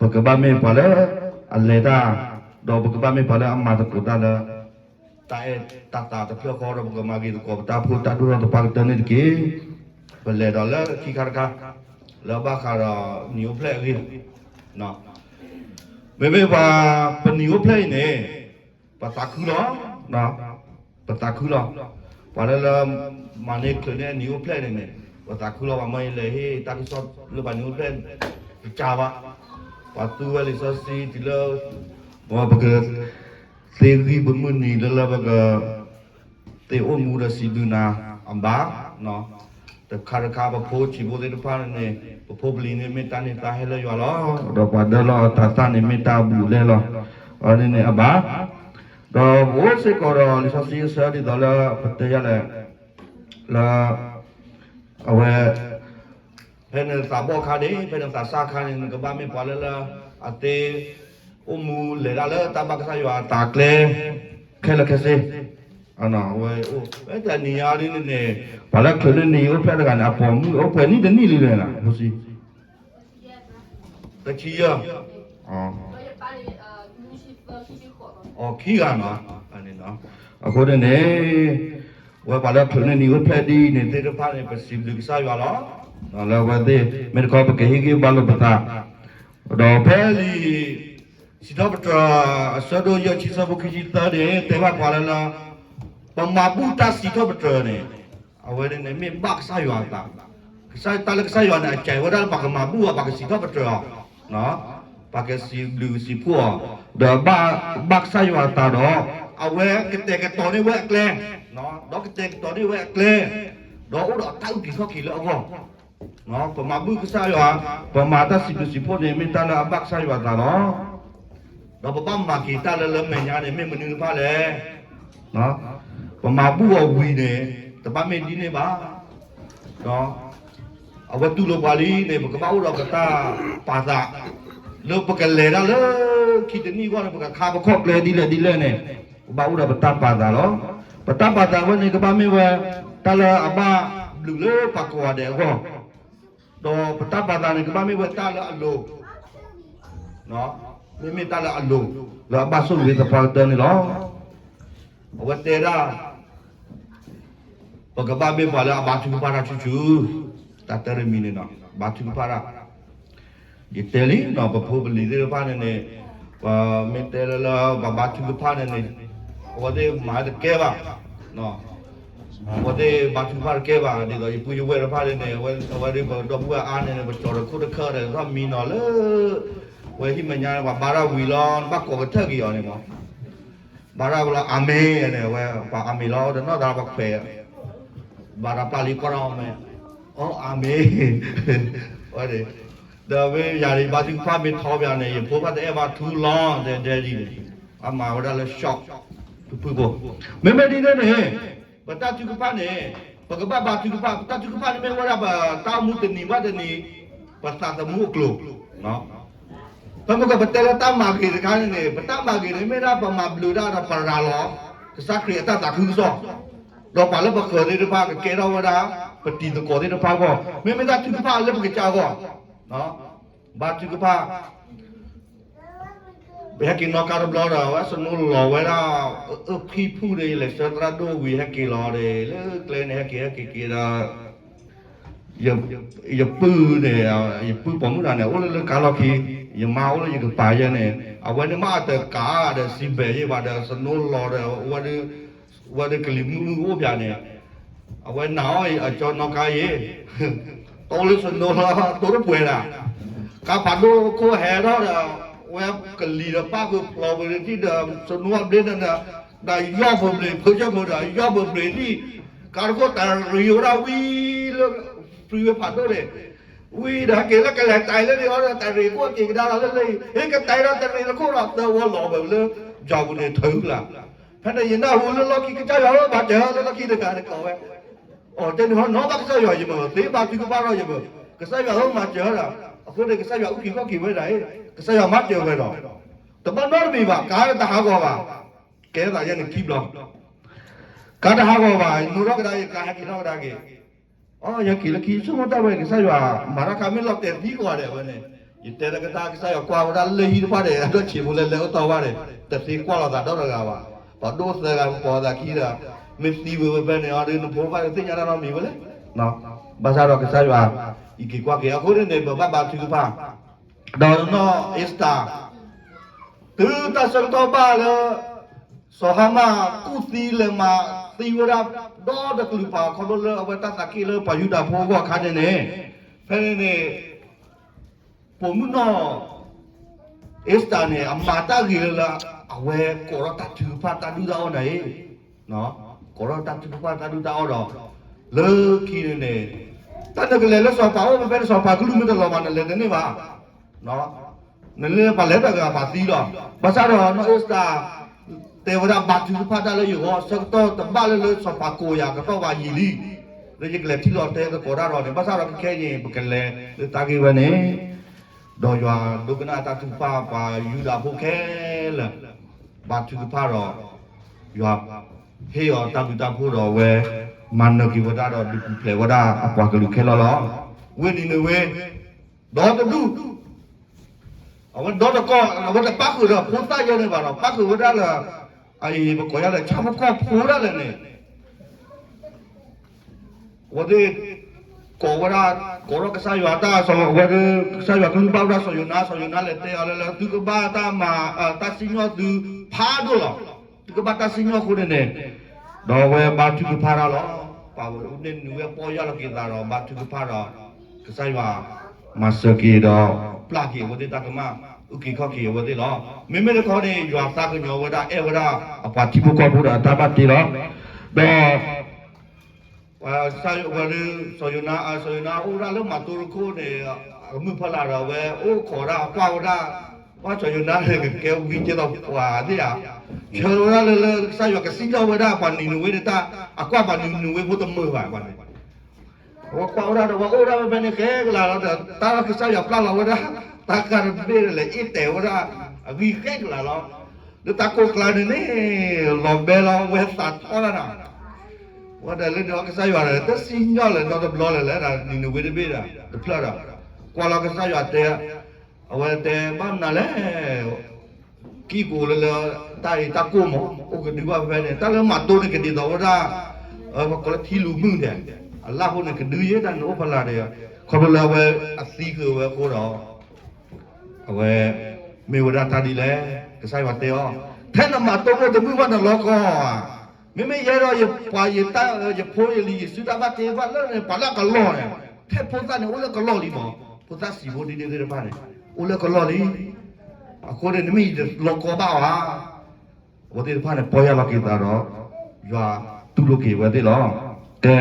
ပကဘၣ်မ့ၢ်ပှၤလၢ အလဲၤတၢ် ဒီးပကဘၣ်မ့ၢ်ပှၤလၢအမၤသကိးတၢ်လၢ တၢ်အဲၣ်တၢ်သးတဖျၢၣ်ဃီဒီး ပကမၤဂ့ၤသကိးပတၢ်အိၣ်ဖှိၣ်တၢ်ဒိၣ်ထီၣ်သပှၢ်ကတၢၢ်န့ၣ်တက့ၢ်. ပလဲၤဒီးလၢခံခါတခါ လၢဘၣ်ဃးဒီးနံၤအိၣ်ဖျဲၣ်အဂ့ၢ် မ့မ့ၢ်ပှၤ ပနံၤအိၣ်ဖျဲၣ်အံၤန့ၣ် ပသးခုလီၤ. ပသးခုလီၤ. ပှၤလၢလၢ မၤန့ၢ်ချုးန့ၢ်နံၤအိၣ်ဖျဲၣ်န့ၣ်န့ၣ် ပသးခုလီၤ. ပှၤမၢယလဲၤဟ့ၣ်တၢ်ကစီၣ်လၢပှၤနံၤအိၣ်ဖျဲၣ် တကးဘၣ် ပှၤသူဝဲလံာ်စီဆှံတုၤလၢ ပက သ့ဂံၢ်ပမုၢ်နံၤလၢလၢပက သ့အိၣ်မူဒီးစံးဘျုးနၤအဘၣ် တခါတခါ ပဖိဆံးဖိသ့ၣ်တဖၣ်န့ၣ် ပဖိပလံၤန့ၣ် မ့ၢ်တၢ်န့ၢ်သါဟဲလၢယွၤလီၤ. ဒီးပှၤဒၢလီၢ်တၤသၣ်န့ၣ် မ့ၢ်တၢ်ဘူးလဲလီၤ. အန့ၣ်န့ၣ်အဘၣ် ဒီးပအိၣ်စ့ၢ်ကီးဒီးလံာ်စီဆှံအဆၢဒ်သိးလၢပတဲယါလဲၣ် လၢ အဝဲ ဖဲနသးဘီၣ်အခါန့ၣ် ဖဲနသးစၢ်အခါန့ၣ် နကဘၣ်မ့ၢ်ပှၤလၢလၢ အသ့ အိၣ်မူလဲၤတၢ်လၢတၢ်ဘၣ်ကစၢ်ယွၤအသးကျဲ ခဲလၢာ်ခဲဆ့ အဝဲအိၣ် ဖဲတနံၤညါဒ်န့ၣ်န့ၣ် ပှၤလၢချုးန့ၢ်နံၤအိၣ်ဖျဲၣ်တဂၤန့ၣ် အပိာ်မုၣ်အိၣ်ပှဲၤနံၣ်တနံၣ်လံလဲၣ် ဖိဆံ တဆံယဲၢ် အ ခံဂၤနီၤ အဃိန့ၣ်န့ၣ် ဝဲပှၤလၢချုးန့ၢ်နံၤအိၣ်ဖျဲၣ်ဒ်အံၤန့ၣ်သ့ၣ်တဖၣ်န့ၣ် ပစံးဘျုးကစၢ်ယွၤလီၤ. လၢအဝဲသ့ၣ် မ့ၢ်တခီပကဟ့ၣ်ဂံၢ်ဘါလိာ်ပသး ဒီးဖဲလံာ် စံးထီၣ်ပတြၢၤ အဆၢဒိၣ်ယဲၢ်ဆံ ဆၢဖိခံဆံသၢန့ၣ် တဲဘၣ်ပှၤလၢလၢ ပမၤဘူၣ်တၢ်စံးထီၣ်ပတြၢၤန့ၣ် အဝဲန့ၣ်မ့ၢ်ဘၣ်ကစၢ်ယွၤအသး ကစၢ်တၢ်လၢကစၢ်ယွၤန့ၣ် အစဲးဝဲဒၣ်လၢပှၤကမၤဘူၣ်အီၤ ပှၤကစံးထီၣ်ပတြၢၤအီၤ ပှၤကစံးဘျုးကစံးဖှိၣ်အီၤ ဒီးဘၣ်ကစၢ်ယွၤအသးဒီး အဝဲကတဲာ်ကတီၤန့ၢ်ဝဲအကျဲ ဒီးကတဲာ်ကတီၤန့ၢ်ဝဲအကျဲ ဒီးအိၣ်ဒီးတၢ်အုၣ်က့ၤခီၣ်က့ၤလၢအဂီၢ် ပမၤဘူၣ်ကစၢ်ယွၤ ပမၤတၢ်စံးဘျုးစံးဖှိၣ်န့ၣ် မ့ၢ်တၢ်လၢအဘၣ်ကစၢ်ယွၤအသးလီၤ. ဒီးပဘၣ်မၤက့ၤတၢ်လၢလၢမဲာ်ညါန့ၣ် မ့ၢ်မနုၤတဖၣ်လဲၣ် ပမၤဘူၣ်အီၤဝံၤန့ၣ် တဘၣ်မ့ၢ်ဒ်န့ၣ်ဘၣ်. အဝဲတူၢ်လိာ်ပှၤလံန့ၣ် ပကဘၣ်အိၣ်ဒီးပတၢ်ပာ်သး, လၢပကလဲၤတၢ်လၢခံတနံၣ်အဂီၢ်န့ၣ် ပကခါပခီၣ်ကျဲဒ်လဲၣ်ဒ်လဲၣ်န့ၣ် ပဘၣ်အိၣ်ဒီးပတၢ်ပာ်သးလီၤ. ပတၢ်ပာ်သးဝဲန့ၣ် ကဘၣ်မ့ၢ်ဝဲ တၢ်လၢအဘၣ်ဘျုးလၢပှၤကိးဂၤဒဲးအဂီၢ်, ဒီးပတၢ်ပာ်သးန့ၣ် ကဘၣ်မ့ၢ်ဝဲတၢ်လၢအလိၤ, မ့မ့ၢ်တၢ်လၢအလိၤ လၢအဘၣ်ဆိၣ်ဂ့ၤသပှၢ်ကတၢၢ်န့ၣ်လီၤ. အဝဲတဲဒၣ် ပကဘၣ်မ့ၢ်ပှၤလၢအဘါထုကဖၣ်တၢ်ဆူၣ်ဆူၣ်, တၢ်တၢ်တမံၤန့ၣ်နီၤ ဘါထုကဖၣ်တၢ်, ယတဲလံနီၤ ပဖိပလံၤသ့ၣ်တဖၣ်န့ၣ်န့ၣ်, ပမ့ၢ်တဲလၢလၢပဘါထုကဖၣ်န့ၣ်န့ၣ်, အဝဲသ့ၣ်မၤတကဲဘၣ်, အဝဲသ့ၣ်ဘါထုကဖၣ်တကဲဘၣ်, ဒ်သိးယပုၢ်ယဝဲၢ်တဖၣ်န့ၣ်န့ၣ်, အဝဲဒၣ်ပဒီပုၢ်ဝဲၢ်အါန့ၣ်န့ၣ် ပကၠီၤတခိၣ်တခၢဒီး ထီၣ်မံနီၤလၢ ဝဲဟံၣ်မဲာ်ညါန့ၣ် ပှၤဘါထီၣ်ဝံၤလီၤ ဘၣ်ကိးကထၢၣ်က့ၤအီၤန့ၣ်မး ဘါထီၣ်ဝံၤလီၤ အၤမ့ၣ်န့ၣ် ဝဲပှၤအၤမ့ၣ်လီၤ တနီၣ်သးပခွဲး, ဘါထီၣ်ပျၢ်လံကွၢ်ထီၣ်အီၤမဲာ်, အီ အၤမ့ၣ်, ဝဲ, ဒီးမ့ၢ်ယၤန့ၣ် ယဘါထုကဖၣ်မ့ၢ်ထီဘၣ်န့ၣ် ယဖိဘၣ်တအဲၣ်ဘၣ်ထူလီၤ တဲဒ်အံၤန့ၣ်, အမၤဝဲဒၣ်လၢ short တဖုဖိ, မ့မ့ၢ်ဒ်န့ၣ်န့ၣ်, ပတၢ်ထုကဖၣ်န့ၣ်, ပကဘၣ်ဘါထုကဖၣ်, ပတၢ်ထုကဖၣ်န့ၣ်မ့ၢ်ဝဲဒၣ်ပတၢ်အိၣ်မူတနံၤဘၣ်တနံၤ, ပသးသမူအကျိၤ ဖဲမ့ၢ်ကပတဲလၢတၢ်မၤဂ့ၤတခါန့ၣ်န့ၣ် ပတၢ်မၤဂ့ၤန့ၣ် မ့ၢ်ဒၣ်ပမၤဘျုးဒၣ်ဒီးပရၤလီၤ ကစၢ်ခရံာ်အတၢ်သးခုကစီၣ်, ဒီးပှၤလၢပဃၢၤသ့ၣ်တဖၣ်ကကဲထီၣ်ဝဲဒၣ် ပတံၤသကိးသ့ၣ်တဖၣ်အဂီၢ်, မ့မ့ၢ်တၢ်ထုကဖၣ်လၢပကစၢ်အဂီၢ်, ဘါထုကဖၣ် ပဟဲက့ၤနီၣ်ကါတဘျီဒီး အဝဲစနိလီၤဝဲဒၣ် အၢၣ်ဖံဖုၣ်ဒီး ယလဲၤဆှၢသရၣ်ဒိၣ်ဝံၤ ဟဲက့ၤလီၤဒီး လၢကျဲန့ၣ် ဟဲက့ၤဟဲက့ၤက့ၤဒီး ယပုၢ်န့ၣ်, ယပုၢ်ပိာ်မုၣ်တဂၤန့ၣ် အိၣ်လၢလၢကါလီၢ်ခံ, ယမါအိၣ်လၢယကပၤယဲန့ၣ်, အဝဲန့ၣ်မ့ၢ်အတကးဒီးစံးဘဲးယဲဘၣ်ဒီး စနိလီၤဒီး ဝဲဒၣ်ကလံၤမုၢ်မုၢ်အိၣ်ပၠးန့ၣ်, အဝဲနာ်အီၤအကၠီနီၣ်ကါယဲ, တအိၣ်လၢစနိလီၤ တိတပှဲၤဒၣ်, ကါဖးဒိၣ်ခိၣ်ဟဲထီၣ်ဒီး ဝဲကလံၤဒီးပၣ်ဃုာ်ဖျိးဝဲဒၣ်ထံၣ်ဒီး စနိအဘျ့န့ၣ် ဒီးယီၢ်ပှဲၤဘျ့း ဖၢဆၢၣ်ဖိဒီး ယီၢ်ပှဲၤဘျ့းထံၣ်, ကါတခိၣ်တရံးဝဲဒၣ်ဝံၤလၢ freeway ဖးဒိၣ်န့ၣ်, ဝံၤဒီးဟဲက့ၤလၢကလဲၤတဲလၢန့ၣ်အီၤဒီး တရံးခိၣ်က့ၤကဒါလီၤလၢလၢအံၤ ဟ့ၣ်ကတဲဒီးတရံးတခိၣ်ဒီး သၢဝီလီၤဘၣ်လၢ ကၠီပူၤန့ၣ် ထုးလၢ်, ဖဲန့ၣ်ယနၢ်ဟူလၢလီၢ်ခံကစၢ်ယွၤဧၢ မၤစၢၤလၢလီၢ်ခံတဂၤန့ၣ်ကိးဝဲ, အတဲန့ၣ်ဟီနီၢ်ဘၣ်ကစၢ်ယွၤယမ့ၢ် သ့ဘါထုကဖၣ်ထီၣ်ယမ့ၢ်, ကစၢ်ယွၤဧၢ မၤစၢၤဒီး, အဃိန့ၣ် ကစၢ်ယွၤအုၣ်က့ၤခီၣ်က့ၤဝဲဒၣ်အံၤ, ကစၢ်ယွၤမၤစၢၤဝဲဒီး, တဘၣ်နီတမံၤဘၣ် ကါတဟးဂီၤဘၣ်, ကဲသးယဲန့ၣ်ခံဘျီ ကါတဟးဂီၤဘၣ် ယနိထီၣ်ကဒါက့ၤ ကါဟဲက့ၤထီၣ်ကဒါက့ၤ, အိၣ်ယဟဲက့ၤလၢခံဆိကမိၣ်တၢ်ဝဲ ကစၢ်ယွၤ မၤတၢ်ခါမ့ၢ်လီၤတဲာ်သံကွၢ်ဒီးဝဲန့ၣ်, ယတဲလၢကဒါကစၢ်ယွၤကွၢ်ဝဲဒၣ်လၢဟံၣ်တဖၣ်ဒီး အဒိၣ်ဆံးဖိလဲၤလဲၤအိၣ်တီၢ်ဘၣ်ဒီး တသ့ကွၢ်လိာ်သးဒီတဂၤဘၣ်, ပှၤဒိၣ်သၢဂၤပှၤသးခံဒီး, မ့ၢ်သံဝဲဝဲဖဲန့ၣ်အီၤဒီး နဖိဘၣ်သ့ၣ်ညါတၢ်နီတမံၤဝဲလဲၣ်, ဘၣ်ဆၣ်ဒီးကစၢ်ယွၤ အံးက့ၤကွၢ်က့ၤ အဃိန့ၣ်န့ၣ် ပဘၣ်ဘါထုကဖၣ် ဒီးနီၢ် Esther တုၤတၢ်ဆၢကတီၢ်ဘၣ်လၢ စီၤဟါမၢ်ကူၣ်သံလဲၤမၤသံဝဲဒၣ် ဒီတကလုာ်ပာ်ခီဖျိလၢ အဝဲတၢ်သးက့ၣ်လၢပှၤယူဒၤဖိအဂီၢ်အခါန့ၣ်န့ၣ်, ဖဲန့ၣ်န့ၣ် ပိာ်မုၣ်နီၢ် Esther န့ၣ် အမၤတၢ်ဂ့ၤလၢလၢ အဝဲကိးထီၣ်တၢ်ထုကဖၣ်တၢ်ဒုၣ်တၢ်အီၣ်နၤအံၤ, ကိးထီၣ်တၢ်ထုကဖၣ်တၢ်ဒုၣ်တၢ်အီၣ်ဒီး လၢခံန့ၣ်န့ၣ် တၢ်နကလဲၤလၢစီၤပၤအိၣ်ဖဲဖဲန့ၣ် စီၤပၤကလုၢ်မ့ၢ်တလီၤဘၣ် နလဲၤတန့ၢ်ဘၣ်, နလဲၤပှၤလဲၤတဂၤပှၤသံလီၤ, ဘၣ်ဆၣ်ဒီးနီၢ် Esther တဲဝဲဒၣ်ဘါထုကဖၣ်တၢ်လၢယဂီၢ် ဆၢကတီၢ်တဘၣ်လၢလၢစီၤပၤကိးယၤကတီၢ်ဘၣ်ယံာ်လံ, လၢယကလဲၤထံၣ်လီၤတဲသကိးတၢ်ဒီးန့ၣ် ဘၣ်ဆၣ်ဒီးခဲခဲအံၤန့ၣ် ပကလဲၤလၢတၢ်ဂ့ၢ်ဝဲန့ၣ်, ဒီးယွၤဒိကနၣ်တၢ်ထုကဖၣ်ပှၤယူဒၤဖိခဲလၢာ် ဘါထုကဖၣ်ဒီး ယွၤဟ့ၣ်အီၤတၢ်ဘျုးတၢ်ဖှိၣ်ဒီးအဝဲ မၤနၢၤက့ၤဝဲဒၣ်ဒီးဒုးပူၤဖျဲးဝဲဒၣ်အပှၤကလုာ်ခဲလၢာ်လီၤ. ဝ့ၢ်နံၤနဝ့ ဒီတဒူၣ် အဝဲဒီတကီၢ် အဝဲတပၣ်ဃုာ်ဒီးဖိသၣ်ယဲန့ၣ်ဘၣ်ဒီး ပၣ်ဃုာ်ဝဲဒၣ်လၢ အအံၤပကိးယၤလၢဆၣ်ဖိကီၢ်ဖိဒၣ်လဲာ်န့ၣ် အဝဲသ့ၣ် ကိးဝဲဒၣ် ကိးထီၣ်ကစၢ်ယွၤတၢ် အဝဲဒၣ် ကစၢ်ယွၤကလုၢ်ဘၣ်ဝဲဒၣ်စီၤယိၤနါ စီၤယိၤနါလဲၤတဲအီၤလၢလၢ သုကဘၣ်တၢ်မၤ တၢ်စံၣ်ညီၣ်သုဖးဒိၣ်လီၤ. သုကဘၣ်တၢ်စံၣ်ညီၣ်အဃိန့ၣ်န့ၣ် ဒီးအဝဲဘါထုကဖၣ်တၢ်လီၤ. ပှၤဝဲအိၣ်န့ၢ်နုာ်ဝဲပီၢ်ယၢ်လီၤက့ၤသးဒီး ဘါထုကဖၣ်ဒီး ကစၢ်ယွၤ မၤစၢၤက့ၤဒီး ပျၢ်က့ၤအဝဲသ့ၣ်တၢ်ကမၣ် အုၣ်က့ၤခီၣ်က့ၤအဝဲသ့ၣ်လီၤ. မ့မ့ၢ်တခီန့ၣ် ယွၤသးကညီၤဝဲဒၣ် အဲၣ်ဝဲဒၣ်အပှၤထံဖိကီၢ်ဖိဒီးအတၢ်ဘၣ်တ့လီၤ. ဒီး ဝဲ စီၤယိၤနါ စီၤယိၤနါအိၣ်ဝဲဒၣ်လၢမၤတိတခိၣ်န့ၣ် အမုၢ်ဖီလာ်ဒီး အဝဲအိၣ်ခိးဒၣ်ကွၢ်ဝဲဒၣ် ပှၤစီၤယိၤနါန့ၣ်ကကဲဝံကဲသိးပှၤသ့ၣ်ဧါ, ဆၢဝဲဒၣ်လၢ လၢကစၢ်ယွၤကစံၣ်ညီၣ်ဝဲဒၣ်ပှၤနံၤနဝ့န့ၣ် တၢ်အကွၢ်ပှၤနံၤနဝ့ဖိတမုာ်ဘၣ်ဘၣ်န့ၣ်, အဝဲကွၢ်ဝဲဒၣ်ဒီး ပှၤအိၣ်ဒၣ်ဝဲဖဲန့ၣ်ဃဲကလၤလီၤဒီး တၢ်လၢကစၢ်ယွၤပျၢ်လီၤဝဲဒၣ် တၢ်ဃးတဘ့ၣ်ဒီးလဲၤအ့ၣ်တဲာ်ဝဲဒၣ် အဂံၢ်ဃဲကလၤလီၤ. လၢတၢ်ကိၢ်ကျါန့ၣ်န့ၣ် လီၤဘဲလီၤဝဲသးထီၣ်တၢ်နၤ, ဝဲဒီးလၢန့ၣ်ကစၢ်ယွၤဒီး တစံၣ်ညီၣ်လၢၤနီတဘျီလၢၤလၢ နံၤနဝ့တဘ့ၣ်ဒီး တဖျၢၣ်ဒီး ကွၢ်လီၤကစၢ်ယွၤတဲ အဝဲတဲဘၣ်မနုၤလဲၣ်, ကံၢ်ကအိၣ်လၢလၢ တၢ်အံၤတၢ်ကိၢ်မး အိၣ်ကဒုဘၣ်ဖဲန့ၣ် တၢ်လၢမၤတိၢ်န့ၣ်ကဒ်သိးဝဲဒၣ် ပကိးလၢထံလူၤမုၢ်န့ၣ် အလၣ်ဖိန့ၣ်ကဒုယဲ တၢ်န့ၣ်အိၣ်ဖီလာ်ဒီး ခီဖျိလၢအဝဲအသံဃုာ်ဝဲအဃိဒီး အဝဲ မ့ၢ်ဝဲဒၣ်တၢ်ဒ်လဲၣ်, ကစၢ်ယွၤတဲအီၤ, ထဲနမၤတိၢ်ဖိတမုာ်ဘၣ် နလီၤကီဧါ. မ့မ့ၢ်ယဲဒီးယပှၤယတၢ် ယဖိယလံၤယစုတၢ်ဘၣ်တ့ဘၣ်လၢန့ၣ် ပှၤလၢအကလီၢ်န့ၣ်, ထဲဖိသၣ်န့ၣ်အိၣ်လၢကလီၢ်လံမး, ဖိသၣ်စံးဖိဒ်န့ၣ်သ့ၣ်တဖၣ်န့ၣ် အိၣ်လၢကလီၢ်လံ. အဃိန့ၣ် နမ့ၢ်ယတလီၤကီဘၣ်ဧါ. အဝဲသ့ၣ်တဖၣ်န့ၣ် ပီၢ်ယၢ်လီၤက့ၤသးဒီး ယွၤတူၢ်လိာ်က့ၤဝဲသ့ၣ်လီၤ. ကဲ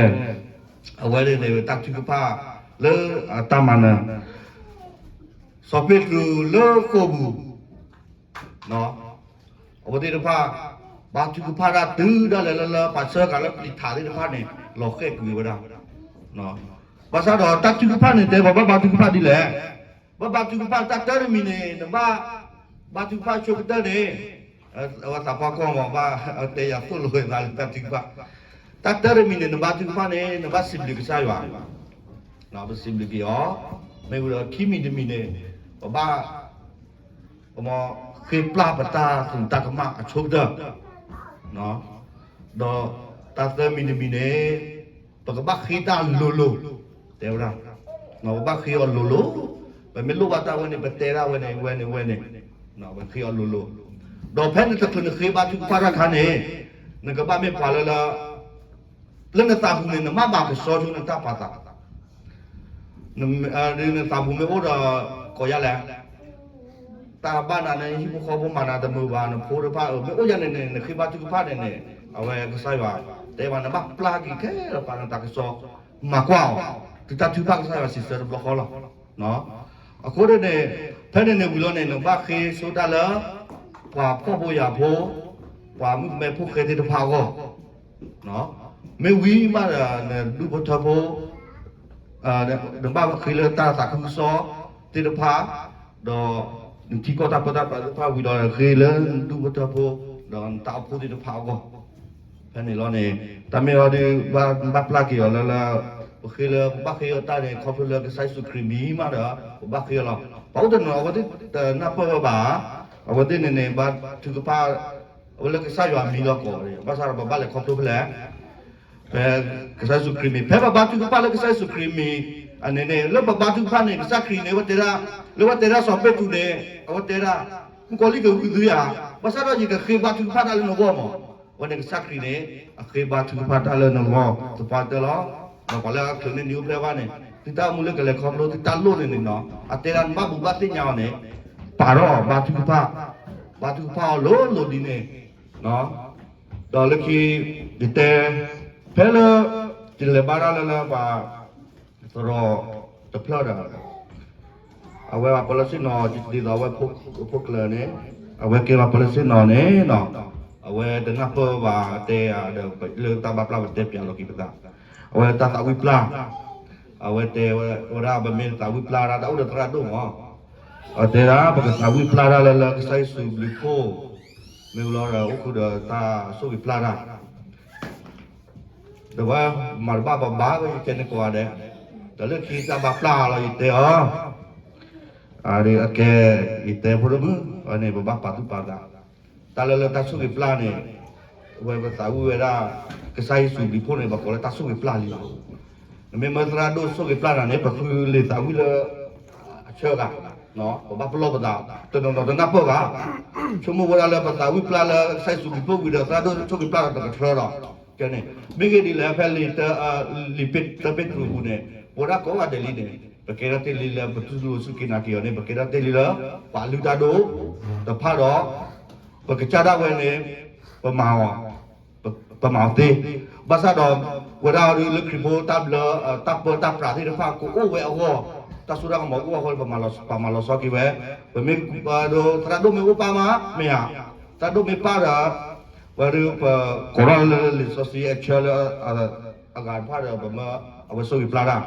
အဝဲန့ၣ်န့ၣ် တၢ်ထုကဖၣ်လၢအတၢ်မၤနၢၤ စီၤပ့းတရူးလၢဃိာ်ပူၤ အဝဲသ့ၣ်တဖၣ် ဘါထုကဖၣ်တၢ်တုၤဒၣ်လဲာ်လၢလၢပှၤဆှၢဃာ်လၢပျံၤထးသ့ၣ်တဖၣ်န့ၣ် လီၤဃဲၣ်ကွံာ်ဝဲဒၣ်. ဘၣ်ဆၣ်ဒီးတၢ်ထုကဖၣ်န့ၣ် တဲပှၤဘၣ်ဘါထုကဖၣ်ဒ်လဲၣ်. ဘၣ်ဘါထုကဖၣ်တၢ်တၢတမံၤန့ၣ် နဘၣ် ဘါထုကဖၣ်ဆိကတၢၢ်န့ၣ် အဝဲသးပှၢ်ကီၢ်မး ဘၣ်တဲယၤသိၣ်လိဝဲသးလၢတၢ်ထုကဖၣ် တၢ်တၢတမံၤန့ၣ် နဘါထုကဖၣ်န့ၣ် နဘၣ်စံးဘျုးကစၢ်ယွၤ, ပစံးဘျုးက့ၤအီၤ, မ့ၢ်ဝံၤဒီးခံမံၤတမံၤန့ၣ် ပဘၣ် ပမ့ၢ်ဃ့ပျၢ်ပတၢ်သရူးတၢ်ကမၣ်အဆိကတၢၢ်, ဒီးတၢ်သၢမံၤတမံၤန့ၣ် ပကဘၣ်ဃ့တၢ်လိၤလိၤ, တဲဝဲဒၣ်, ပဘၣ်ဃ့အီၤလိၤလိၤ, ပမ့ၢ်လိၣ်ဘၣ်တၢ်ဝဲန့ၣ် ပတဲဒၣ်ဝဲန့ၣ် ဝဲန့ၣ် ဝဲန့ၣ်, ပဃ့အီၤလိၤလိၤ, ဒီးဖဲနတချုးနဃ့ဘါထုကဖၣ်တၢ်အခါန့ၣ် နကဘၣ်မ့ၢ်ပှၤလၢလၢ လၢနသးပူၤန့ၣ် နမ့ၢ်မၤကဆှီဆိနတၢ်ပာ်သး နသးပူၤမ့ၢ်အိၣ်ဒီး ကိးယါလဲၣ်, တၢ်ဘၣ်နၤန့ၣ် ဟံၣ်ဖိဃီဖိမၤနၤတမုာ်ဘၣ် နဖိတဖၣ်အၢ မ့ၢ်အိၣ်ယါန့ၣ်န့ၣ် နဃ့ဘါထုကဖၣ်န့ၣ်န့ၣ် အဝဲကစၢ်ယွၤ တဲဘၣ်နဘၣ်ပျၢ်က့ၤခဲလၢာ်ပာ်နတၢ်ကဆှီ မၤကွၢ်အီၤ, တုၤတၢ်ထုကဖၣ်ကစၢ်ယွၤစံးဆၢတဘျီဃီလီၤ. အဃိန့ၣ်န့ၣ် ဖဲန့ၣ်န့ၣ်ဝံၤလီၤန့ၣ် နဘၣ်ဃ့ဆိတၢ်လၢ ပှၤဖှီၣ်ဖိယာ်ဖိ ပှၤမုၣ်ကမဲဖိဃဲသ့ၣ်တဖၣ်အဂီၢ် မ့ၢ်ဝံၤမးဒီး နဒူၣ်ဖိထၢဖိ နဘၣ်ဃ့လၢတၢ်သးခုကစီၣ်သ့ၣ်တဖၣ်, ဒီးနထံကီၢ်တၢ်ပၢတၢ်ပြးသ့ၣ်တဖၣ်ဝံၤဒီး ဃ့လၢနဒူၣ်ဖိထၢဖိ ဒီးနတၢ်အိၣ်ဖှိၣ်သ့ၣ်တဖၣ်အဂီၢ်, ဖဲန့ၣ်လီၤန့ၣ် တၢ်မ့ၢ်အီၤဒီး ဘၣ်ပျၢ်က့ၤအီၤလၢလၢ ပဃ့လၢပဘၣ်ဃ့အီၤတၢ်န့ၣ် ခီဖျိလၢကစၢ်ယ့ၣ်ၡူးခရံာ်မံၤမးဒီး ပဘၣ်ဃ့အီၤလီၤ. ပှၤအိၣ်တနီၤ အဝဲသ့ၣ်တနၢ်ပၢၢ်ဝဲဘၣ်, အဝဲသ့ၣ်န့ၣ်န့ၣ် ဘါထုကဖၣ် အဝဲလၢကစၢ်ယွၤမံၤလီၤကီး, ဘၣ်ဆၣ်ဒီးပဘၣ်လဲၤခီဖျိဖဲလဲၣ် ဖဲကစၢ်ယ့ၣ်ၡူးခရံာ်မံၤ, ဖဲပဘါထုကဖၣ်လၢကစၢ်ယ့ၣ်ၡူးခရံာ်မံၤအန့ၣ်န့ၣ် လၢပဘါထုကဖၣ်န့ၣ် ကစၢ်ခရံာ်န့ၣ် အဝဲတဲဒၣ်, လၢအဝဲတဲဒၣ်စီၤပ့းတရူးန့ၣ် အဝဲတဲဒၣ်, မုၣ်ကီၤလံၢ်ကဂုာ်သုယၤ, ဘၣ်ဆၣ်ဒီးယကဃ့ဘါထုကဖၣ်တၢ်လၢနဂီၢ်မး, အဝဲန့ၣ်ကစၢ်ခရံာ်န့ၣ် အဃ့ဘါထုကဖၣ်တၢ်လၢနဂီၢ်သပှၢ်တၢၢ်လီၤ. ပှၤလၢအချုးန့ၢ်နံၤအိၣ်ဖျဲၣ်ဘၣ်န့ၣ် သုတၢ်အိၣ်မူလၢကလဲၤခီဖျိသုတၢ်လိၣ်န့ၣ်န့ၣ်နီၤ အတဲဒၣ်နဘၣ်ဘူၣ်ဘၣ်သ့ၣ်ညါအီၤန့ၣ် ပာ်ထီၣ်ဘါထုကဖၣ်, ဘါထုကဖၣ်အီၤလိၤလိၤဒ်န့ၣ် ဒီးလၢခံ ယတဲ ဖဲလၢ ယလဲၤဘါတၢ်လၢလၢပှၤ သရိာ်တဖျၢၣ်ဒီး အဝဲပှၤပၢလၢဆ့ၣ်နီၤ ဒ်သိးအဝဲဖိကျၢၤန့ၣ် အဝဲကဲပှၤပၢလၢဆ့ၣ်နီၤန့ၣ်နီၤ အဝဲတနၢ်ပၢၢ်ဘၣ်တဲယၤဒီး လၢတၢ်ဘၣ်ပျၢ်ပတဲပၠးလီၤက့ၤပသး အဝဲတၢ်သးဝံၣ်ပျၢ် အဝဲတဲဝဲဒၣ် ပမ့ၢ်သးဝံၣ်ပျၢ်ဒၣ် တၢ်အိၣ်ဒီးသရၣ်ဒိၣ်မး အတဲဒၣ် ပကသးဝံၣ်ပျၢ်တၢ်လၢလၢကစၢ်ယ့ၣ်ၡူးဘျုးဖှိၣ် မ့ၢ်လီၤဒီး အိၣ်ဃုာ်ဒီးတၢ်ဆိၣ်ဂ့ၤပျၢ်တၢ် ဒီးဝဲမၤတဘၣ်ပဘါဝဲ ယတဲန့ၣ်ကိးဂၤဒဲး, ဒီးလၢခံတၢ်ဘၣ်ပျၢ်လီၤ ယတဲအီၤ, အကဲ ယတဲဖိတမုၣ် အန့ၣ် ပဘၣ်ပာ်သူၣ်ပာ်သး, တၢ်လၢလၢတၢ်ဆိၣ်ဂ့ၤပျၢ်န့ၣ်, အဝဲပသးဝံၣ်ဝဲဒၣ် ကစၢ်ယ့ၣ်ၡူးဘျုးဖှိၣ်န့ၣ် ပကိးလၢတၢ်ဆိၣ်ဂ့ၤပျၢ်လံလီၤ. နမ့ၢ်မၢသရၣ်ဒိၣ်ဆိၣ်ဂ့ၤပျၢ်နၤန့ၣ် ပဃုလံာ်သးဝံၣ်လၢ အဆၢဂၤ, ပဘၣ်ပလီၢ်ပသး, တနီၤနီၤတနၢ်ပၢၢ်ဘၣ်, ဆိကမိၣ်ဝဲဒၣ်လၢပသးဝံၣ်ပျၢ်လၢကစၢ်ယ့ၣ်ၡူးဘျုးဖှိၣ်ဝံၤဒီး သရၣ်ဒိၣ်ဆိၣ်ဂ့ၤပျၢ်ဒီးတကထြၢလီၤ. န့ၣ် မ့ၢ်ဂ့ၢ်ဒ်လဲၣ် ဖဲလံာ်တၢ လံာ်တၢပ့းတရူးပူၤန့ၣ် ပဝဲဒၣ်ကိးဂၤဒဲးလံန့ၣ် ပကဲထီၣ်တ့ၢ်လံလၢပတူၢ်လိာ်စူၢ်က့ၤနာ်က့ၤအီၤန့ၣ် ပကဲထီၣ်တ့ၢ်လံလၢ ပှၤလုၢ်တၢ်ဒိၣ်တဖၣ်ဒီး ပကစၢ်ဒၣ်ဝဲန့ၣ် ပမၤအီၤ ပမၤအီၤသ့, ဘၣ်ဆၣ်ဒီး ဝဲဒၣ်အီၤဒ်လၢခရံာ်ဖိတၢ်ဘျၢ တၢ်ပၢတၢ်ပြးသ့ၣ်တဖၣ်ကအိၣ်ဝဲအဂီၢ်, တၢ်စိတၢ်ကမီၤအိၣ်အဃိ ပမၤလီၤဆီက့ၤဝဲ, ပမ့ၢ်ဒီးသရၣ်ဒိၣ်မ့ၢ်အိၣ်ပၢ်မး မ့ၢ်ဧါ, သရၣ်ဒိၣ်မ့ၢ်ပၢ်ဒီး ဝဲဒၣ်ပကိးထီၣ်လၢလံာ်စီဆှံအဆၢလၢ အဂၤတဖၣ်ဒီး ပမ့ၢ်အဝဲဆိၣ်ဂ့ၤပျၢ်တၢ်,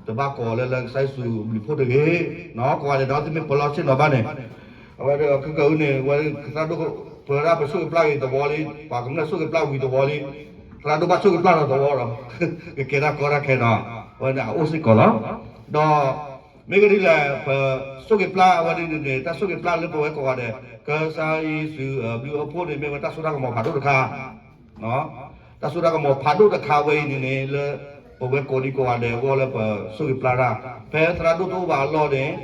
တဘၣ်ကိးလၢလၢကစၢ်ယ့ၣ်ၡူးအဘျုးအဖှိၣ်တဂ့ၤ, ကိးဂၤဒဲးဒီးသုမ့ၢ်ပလီၢ်ဆ့ၣ်နီၤဘၣ်န့ၣ်, အဝဲဒီးခဲကနံၣ်အံၤန့ၣ် ဝဲသရၣ်ဒိၣ်ပၢ်ဒၣ်ပဆိၣ်ဂ့ၤပျၢ်ဂ့ၤသဝီလံ, ပှၤကမျၢၢ်ဆိၣ်ဂ့ၤပျၢ်ဝံၤသဝီလံ, သရၣ်ဒိၣ်ဘၣ်ဆိၣ်ဂ့ၤပျၢ်ဒီးသဝီဒီး ကကဲတၢ်ကီတၢ်ခဲဒီး အဝဲန့ၣ်အအိၣ်စ့ၢ်ကီးလီၤ. ဒီး မ့ၢ်ကဒ်လဲၣ် ပဆိၣ်ဂ့ၤပျၢ်ဝဲဒ်န့ၣ်န့ၣ် တၢ်ဆိၣ်ဂ့ၤပျၢ်လၢပဝဲကိးဂၤဒဲး ကစၢ်ယ့ၣ်ၡူးအဘျုးအဖှိၣ်န့ၣ် မ့ၢ်ဝဲတၢ်စိတၢ်ကမီၤဖးဒိၣ်တခါ, တၢ်စိတၢ်ကမီၤဖးဒိၣ်တခါဝဲအံၤန့ၣ်န့ၣ် လၢပဝဲကိးဒံကိးဂၤဒဲးအဂီၢ်လၢပဆိၣ်ဂ့ၤပျၢ်တၢ်, ဖဲသရၣ်ဒိၣ်တအိၣ်ဘၣ်အလီၢ်န့ၣ်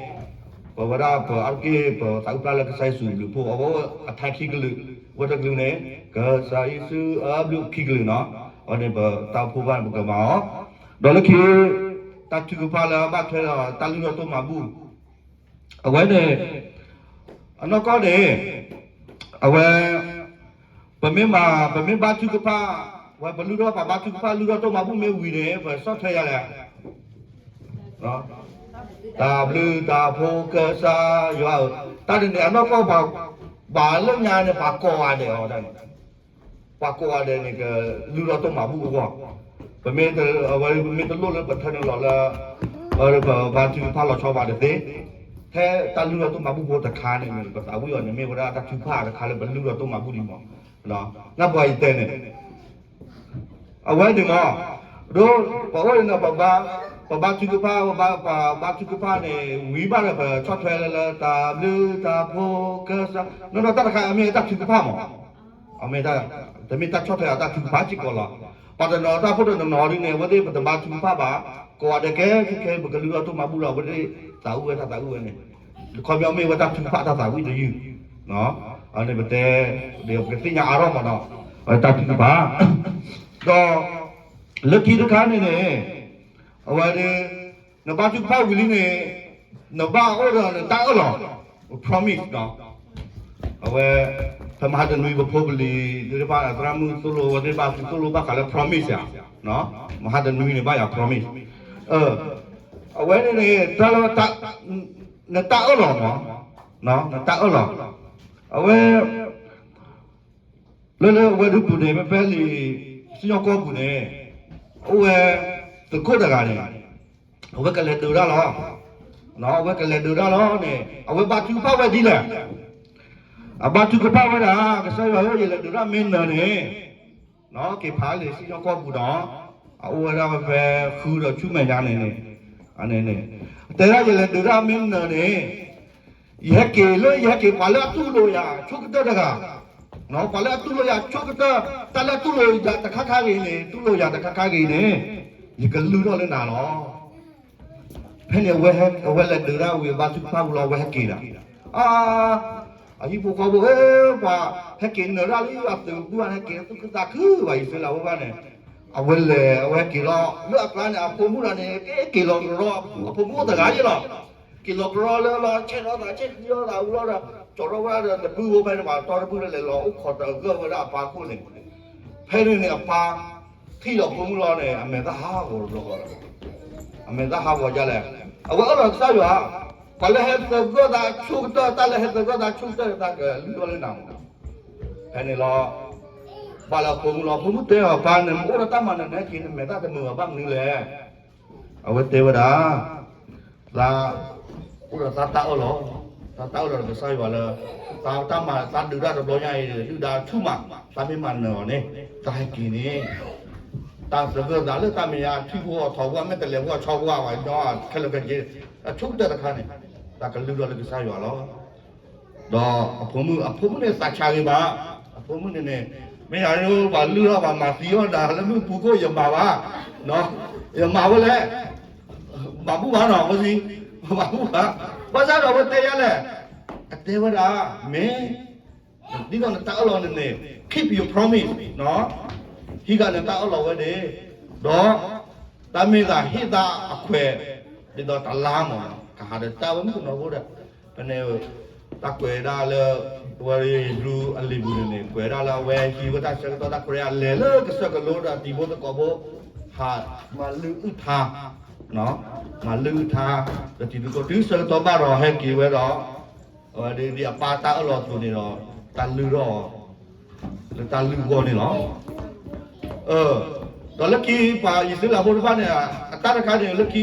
ပဝဲဒၣ်ပအါတက့ၢ် ပသးဝံၣ်ပျၢ်လၢကစၢ်ယ့ၣ်ၡူးအဘျုးအဖှိၣ် အဝဲအထါခံကလုာ်, ဝဲတကလုာ်န့ၣ် ကစၢ်ယ့ၣ်ၡူးအဘျုးခံကလုာ်နီၤ, အဝဲန့ၣ်ပတၢ်အိၣ်ဖှိၣ်ဘၣ်န့ၣ် ပကမၤအီၤ, ဒီးလၢခံ တၢ်ထုကဖၣ်လၢဘၣ်ထွဲဒီးတၢ်လုၢ်ထီၣ်တိၢ်မၤဘူၣ် အဝဲန့ၣ် အနီၢ်ကီၢ်န့ၣ် အဝဲ ပမ့ၢ်မၤ ပမ့ၢ်ဘါထုကဖၣ် ဝဲပလုၢ်ထီၣ်ပှၤဘါထုကဖၣ် လုၢ်ထီၣ်တိၢ်မၤဘူၣ်မ့ၢ်ဝံၤန့ၣ် ပဆီၣ်ထွဲယၤလဲၣ်, တၢ်ဘျုးတၢ်ဖှိၣ်ကစၢ်ယွၤဧၢ, တၢ်န့ၣ်န့ၣ် အနီၢ်ကီၢ်ပှၤ ဘၣ်လၢညါန့ၣ် ပှၤကိးဂၤဒဲးအီၤတၢ်န့ၣ် ပှၤကိးဂၤဒဲးန့ၣ် ကလုၢ်ထီၣ်တိၢ်မၤဘူၣ်အဂီၢ်, ပမ့ၢ်တ အဝဲမ့ၢ်တလိၣ်လၢပထၢနုာ်လီၤလၢ ပဘါထုကဖၣ်လီၤဆီဘၣ်တသ့, ဖဲတၢ်လုၢ်ထီၣ်တိၢ်မၤဘူၣ်ဖိတခါန့ၣ် ပသးဝံၣ်အီၤန့ၣ် မ့ၢ်ဝဲဒၣ်တၢ်ထုကဖၣ်တခါလၢပလုၢ်ထီၣ်တိၢ်မၤဘူၣ်ဒံးမး, နၢ်ပှၤယတဲန့ၣ် အဝဲန့ၣ်မး, ဒီးပအိၣ်န့ၣ် ပဘါထုကဖၣ် ပဘါထုကဖၣ်န့ၣ် ဝံၤဘၣ်ဒီး ပဆီၣ်ထွဲလၢလၢ တၢ်ဘျုးတၢ်ဖှိၣ်ကစၢ် နီၢ်နီၢ်တၢ်တခါ အမ့ၢ်တၢ်ထုကဖၣ်မး, အမ့ၢ်တၢ် တမ့ၢ်တၢ်ဆီၣ်ထွဲအတၢ်ထုကဖၣ်စ့ၢ်ကီးလီၤ. ပှၤတနီၤတၢ်ဖိတနီၤနီၤဒ်န့ၣ် အဝဲသ့ၣ်ပတဘါထုကဖၣ်ဘၣ်, ကိးဂၤဒဲးခဲခဲ ပကလုၢ်ထီၣ်တိၢ်မၤဘူၣ်ဒီး အဝဲသ့ၣ်သးဝံၣ်ဝဲတၢ်သးဝံၣ်ဝဲန့ၣ်, ခီပညီမ့ၢ်ဝဲတၢ်ထုကဖၣ်တၢ်သးဝံၣ်တယုၢ်, အန့ၣ်ပတဲ ဒီးပကသ့ၣ်ညါအါထီၣ်မးနီၤ, တၢ်ထုကဖၣ် ဒီး လၢခံတခါန့ၣ်န့ၣ် အဝဲဒၣ် နဘါထုကဖၣ်ဝံၤလံန့ၣ် နဘၣ်အိၣ်ဒီးနတၢ်အၢၣ်လီၤ promise နီၤ, အဝဲ ဖဲမဟါတနွံပဖိပလံၤသ့ၣ်တဖၣ် သရၣ်မုၣ်သိၣ်လိဝဲသ့ၣ်တဖၣ် သိၣ်လိဘၣ်ဃးလၢ promise ဧါ, မဟါတနွံန့ၣ်ဘၣ်ယၤ promise, အဝဲန့ၣ်န့ၣ် တၢ်လၢ နတၢ်အၢၣ်လီၤမး, နတၢ်အၢၣ်လီၤ, အဝဲ လၢလၢအဝဲဒၣ်ပူၤန့ၣ် ဖဲဖဲလံာ် စံၣ်ညီၣ်ကွီၢ်ပူၤန့ၣ် အိၣ်ဝဲ သကိးတဂၤန့ၣ် အဝဲကလဲၤဒုးတၢ်လီၤ, အဝဲကလဲၤဒုးတၢ်လီၤန့ၣ် အဝဲဘါထုကဖၣ်ဝဲဒ်လဲၣ်, အဘါထုကဖၣ်ဝဲဒၣ် ကစၢ်ယွၤဧၢ ယလဲၤဒုးတၢ်မ့ၢ်နၢၤန့ၣ် က့ၤဖးလံာ်စံၣ်ညီၣ်ကွီၢ်ပူၤဒီး အအိၣ်ဝဲဒၣ်ဝဲဖဲဃုဒီးဆူမဲာ်ညါန့ၣ်န့ၣ်, န့ၣ် တဲဒၣ်ယလဲၤဒုးတၢ်မ့ၢ်နၢၤန့ၣ် ယဟဲက့ၤလၢယဟဲက့ၤ ပှၤလၢအတူၢ်လိာ်ယၤဆိကတၢၢ်တဂၤ, ပှၤလၢအတူၢ်လိာ်ယၤဆိကတၢၢ် တၢ်လၢအတူၢ်လိာ်ယၤတခါခါဂ့ၤန့ၣ် တူၢ်လိာ်ယၤတခါခါဂ့ၤန့ၣ် ယကလုၢ်ထီၣ်လၢနၤလီၤ. ဖဲန့ၣ်အဝဲလဲၤဒုးတၢ်ဝံၤ အဘါထုကဖၣ်ဝံၤလီၤ အဝဲဟဲက့ၤဒီး အ အဟံၣ်ဖိဃီဖိဧၢ, ပှၤဟဲက့ၤနၢၤတၢ်လံ အသုးဘူးဟဲက့ၤသူၣ်ခုသးခုဘၣ် အံၣ်စရ့လးဖိဘၣ်န့ၣ်, အဝဲလဲၤ အဝဲဟဲက့ၤလီၤ လၢအကျါန့ၣ် အဖိမုၣ်တဂၤန့ၣ် က့ၤလီၤကရီ, အဖိမုၣ်အိၣ်တဂၤယ့ၣ်လီၤ, က့ၤလီၤကရီလၢလီၤ ဆဲးထီၣ်သး ဆဲးထီၣ်သးဝံၤလီၤဒီး ကၠီၤထီၣ်ဝဲဒၣ်ဒီးတဘုဧိၤ ဖဲန့ၣ်ပှၤတီတဘုလၢလဲၤလီၤအိၣ်ခိးတဂၢၢ်ဝဲဒၣ်အပၢ်ခိၣ်န့ၣ်, ဖဲန့ၣ်န့ၣ်အပၢ် ထံၣ်လီၤဖိမုၣ်လီၤန့ၣ် အမဲာ်သၣ်ဟးဂီၤတဘျီဃီလီၤ, အမဲာ်သၣ်ဟးဂီၤဒ်လဲၣ်, အဝဲအၢၣ်လီၤကစၢ်ယွၤ, ပှၤလၢဟဲသဂၢၢ်သးဆိကတၢၢ် တၢ်လၢဟဲသဂၢၢ်သးဆိကတၢၢ် တၢ်ကလုၢ်ထီၣ်လၢနၤမး, ဖဲန့ၣ်လီၤ, ဘၣ်လၢအဖိမုၣ်လီၤ ဖိမုၣ်တဲအီၤ ပၢ်န့ၣ် မ့ၢ်အိၣ်ဒီးတၢ်မၤနၢၤန့ၣ်က့ၤ နမဲာ်သၣ်တမုာ်ဘၣ် ဘၣ်မနုၤလဲၣ်, အဝဲတဲဝဲဒၣ် သး အိၣ်ဒီးသးတၢ်အၢၣ်လီၤ, သးတၢ်အၢၣ်လီၤဒီးကစၢ်ယွၤလၢ သးတၢ်မၤသးဒုးတၢ်တဘျီညါအံၤ ဒုၣ်ဒါဆူၣ်မး သးမ့ၢ်မၤနၢၤအီၤန့ၣ် သးဟဲက့ၤန့ၣ် တၢ်သဂၢၢ်သးလၢတၢ်မဲာ်ညါ ထံဖိအီၤထီဖိ အမဲာ်တဲးလဲးဖိအီၤဆီဖိ အဝဲညီ ခဲလၢာ်ခဲဆ့ အဆိကတၢၢ်တခါန့ၣ် သးကလုၢ်ထီၣ်လၢကစၢ်ယွၤလီၤ. ဒီးအဖိမုၣ် အဖိမုၣ်န့ၣ်သးဆါဂ့ၤဘၣ်, အဖိမုၣ်န့ၣ်န့ၣ် မ့ၢ်ယၤဒ်ပှၤလုၢ်ထီၣ်ပှၤမၤသံအီၣ်ဒၣ်လၢမုၢ်ပူၤခိၣ် ယမၤဘၣ်, ယမၤဝဲလဲၣ်, မၤဘူၣ်ဘၣ်နီၤ ဖိသံ, မၤဘူၣ်ဘၣ်, ဘၣ်ဆၣ်ဒီးအဝဲတဲယၤလဲၣ်, အတဲဝဲဒၣ် မ့ၢ် ဒ်သိးနတၢ်အၢၣ်လီၤန့ၣ်န့ၣ် keep your promise နီၤ, ဟံးဃာ်နတၢ်အၢၣ်လီၤဝဲန့ၣ်, ဒီး တၢ်မ့ၢ်သးဟ့ၣ်သးအခွဲး ဒ်သိးတလါမး ကဟးဒီးတၢ်ဝဲမုၣ်ကနီၤဖိဒီး ဖဲန့ၣ် တၢ်ကွဲးဒၣ်လၢ ဝဲဒၣ်ယရူၤအလ့ၤပူၤန့ၣ်န့ၣ် ကွဲးဒၣ်လၢအဝဲဟံးဝဲတၢ်ဆၢကတီၢ်တၢ်ခွဲးအလဲၤလၢကစၢၢ်ကလိဒီးတံၤဖိသကိးဖိ ဟးမၤလုၢ်အုၣ်ထါ မၤလုၢ်ထါ ဒီးတံၤသကိးတုၤဆၢကတီၢ်ဘၣ်ဒီးဟဲက့ၤဝဲဒီး အဝဲဒ်အပၢ်တၢ်အၢၣ်လီၤအသိးန့ၣ်ဒီး တၢ်လုၢ်ထီၣ်အီၤ လၢတၢ်လုၢ်အဂီၢ်န့ၣ်လီၤ. ဒီးလၢခံပှၤအံၣ်စရ့လးဖိတဖၣ်န့ၣ် အတၢ်တခါန့ၣ် လၢခံ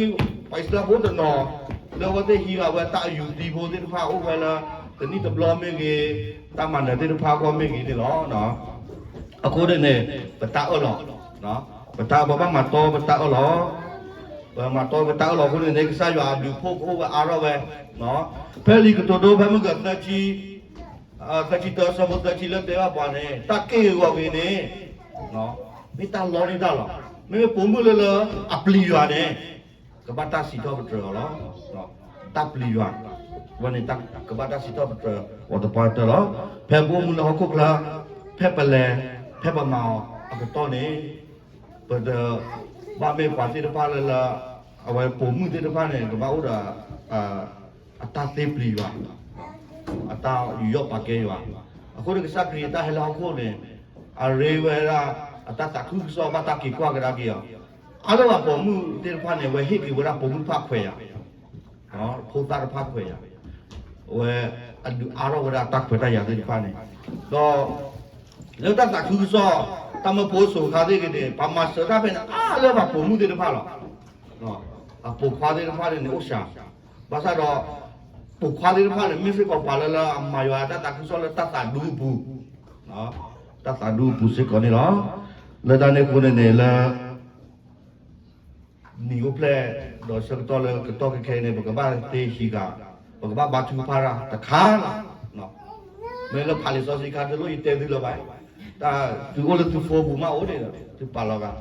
ပှၤအံၣ်စရ့လးဖိတနီၤ လၢအဝဲသ့ၣ်ဟံးဂၤဝဲတၢ်အယူၤသံဖိသ့ၣ်တဖၣ် အိၣ်ဝဲလၢ တနံၣ်တဘျီမ့ၢ်ဂ့ၤ တၢ်မၤနၢၤသ့ၣ်တဖၣ်အဂီၢ်မ့ၢ်ဂ့ၤန့ၣ်လီၤ. အဃိန့ၣ်န့ၣ် ပတၢ်အၢၣ်လီၤ ပတၢ်ပဘၣ်မၤတီပတၢ်အၢၣ်လီၤ ပမၤတီပတၢ်အၢၣ်လီၤအဃိန့ၣ်န့ၣ် ကစၢ်ယွၤအဘျုးအဖှိၣ်ကအိၣ်ဝဲအါထီၣ်ဝဲ ဖဲလံာ်ကတိၤဒိဖဲမုၢ်ကၢၤသၢဆံ သၢဆံတၢ ဆၢဖိသၢဆံလၢတဲဘၣ်ပှၤန့ၣ် တၢ်က့ၢ်ဂီၤဂ့ၤန့ၣ် မ့ၢ်တၢ်လီန့ၢ်တၢ်လီၤ. မ့မ့ၢ်ပိာ်မုၣ်လၢလၢအပျံၤယွၤန့ၣ် ကဘၣ်တၢ်စံးထီၣ်ပတြၢၤအီၤလီၤ. တၢ်ပျံၤယွၤ ဝဲန့ၣ် ကဘၣ်တၢ်စံးထီၣ်ပတြၢၤအီၤသပှၢ်ကတၢၢ်လီၤ. ဖဲပအိၣ်မူလၢဟီၣ်ခိၣ်ချၢ ဖဲပလဲၤ ဖဲပမၤအီၤအကတီၢ်န့ၣ် ပတဘၣ်မ့ၢ်ပှၤသ့ၣ်တဖၣ်လၢလၢ အဝဲပိာ်မုၣ်သ့ၣ်တဖၣ်န့ၣ် ကဘၣ်အိၣ်ဒီး အတၢ်သ့ပျံၤယွၤ အတၢ်ယူးယီၣ်ပာ်ကဲယွၤ. အဃိန့ၣ်ကစၢ်ခရံာ်အတၢ်ဟဲလၢဟီၣ်ခိၣ်န့ၣ် အရ့ဝဲဒၣ် အတၢ်သးခုကစီၣ်ဘၣ်တၢ်က့ၤကွၢ်ကဒါက့ၤအီၤ အါလၢဘၣ်ပိာ်မုၣ်သ့ၣ်တဖၣ်န့ၣ် အဝဲဟ့ၣ်က့ၤဝဲဒၣ်ပိာ်မုၣ်တဖၣ်ခွဲးယာ် ဖိသၣ်တဖၣ်ခွဲးယာ် အဝဲအဒုးအါထီၣ်ဝဲဒၣ်တၢ်ခွဲးတၢ်ယာ်သ့ၣ်တဖၣ်န့ၣ် ဒီး လၢတၢ်သးခုကစီၣ် တၢ်မၢဖိစိၤခါသ့ၣ်ဂ့ၤန့ၣ် ပှၤမၤစၢၤတၢ်ဖဲန့ၣ် အါလၢဘၣ်ပိာ်မုၣ်သ့ၣ်တဖၣ်လီၤ. အပိာ်ခွါသ့ၣ်တဖၣ်န့ၣ်န့ၣ်အိၣ်စှၤ ဘၣ်ဆၣ်ဒီး ပိာ်ခွါသ့ၣ်တဖၣ်န့ၣ် မ့ၢ်စ့ၢ်ကီးပှၤလၢလၢအမၤယွၤတၢ်သးခုကစီၣ်လၢတၢ်သးဒူအပူၤ တၢ်သးဒူအပူၤစ့ၢ်ကီးန့ၣ်လီၤ. လၢတၢ်န့ၣ်အဃိန့ၣ်န့ၣ်လၢ နံၤအိၣ်ဖျဲၣ် ဒီးဆၢကတီၢ်လၢကတီၢ်ခဲခဲအံၤန့ၣ် ပကဘၣ်သ့ဟံးဃာ် ပကဘၣ်ဘါထုကဖၣ်တၢ်တခါလီၤ. မ့ၢ်လၢဖးလံာ်စီဆှံခါတလိၣ်ယတဲသုလၢၤဘၣ်, တၢ်သုအိၣ်လၢသု phone ပူၤမးအိၣ်န့ၣ်ဒီး သုပာ်လီၤဂာ်,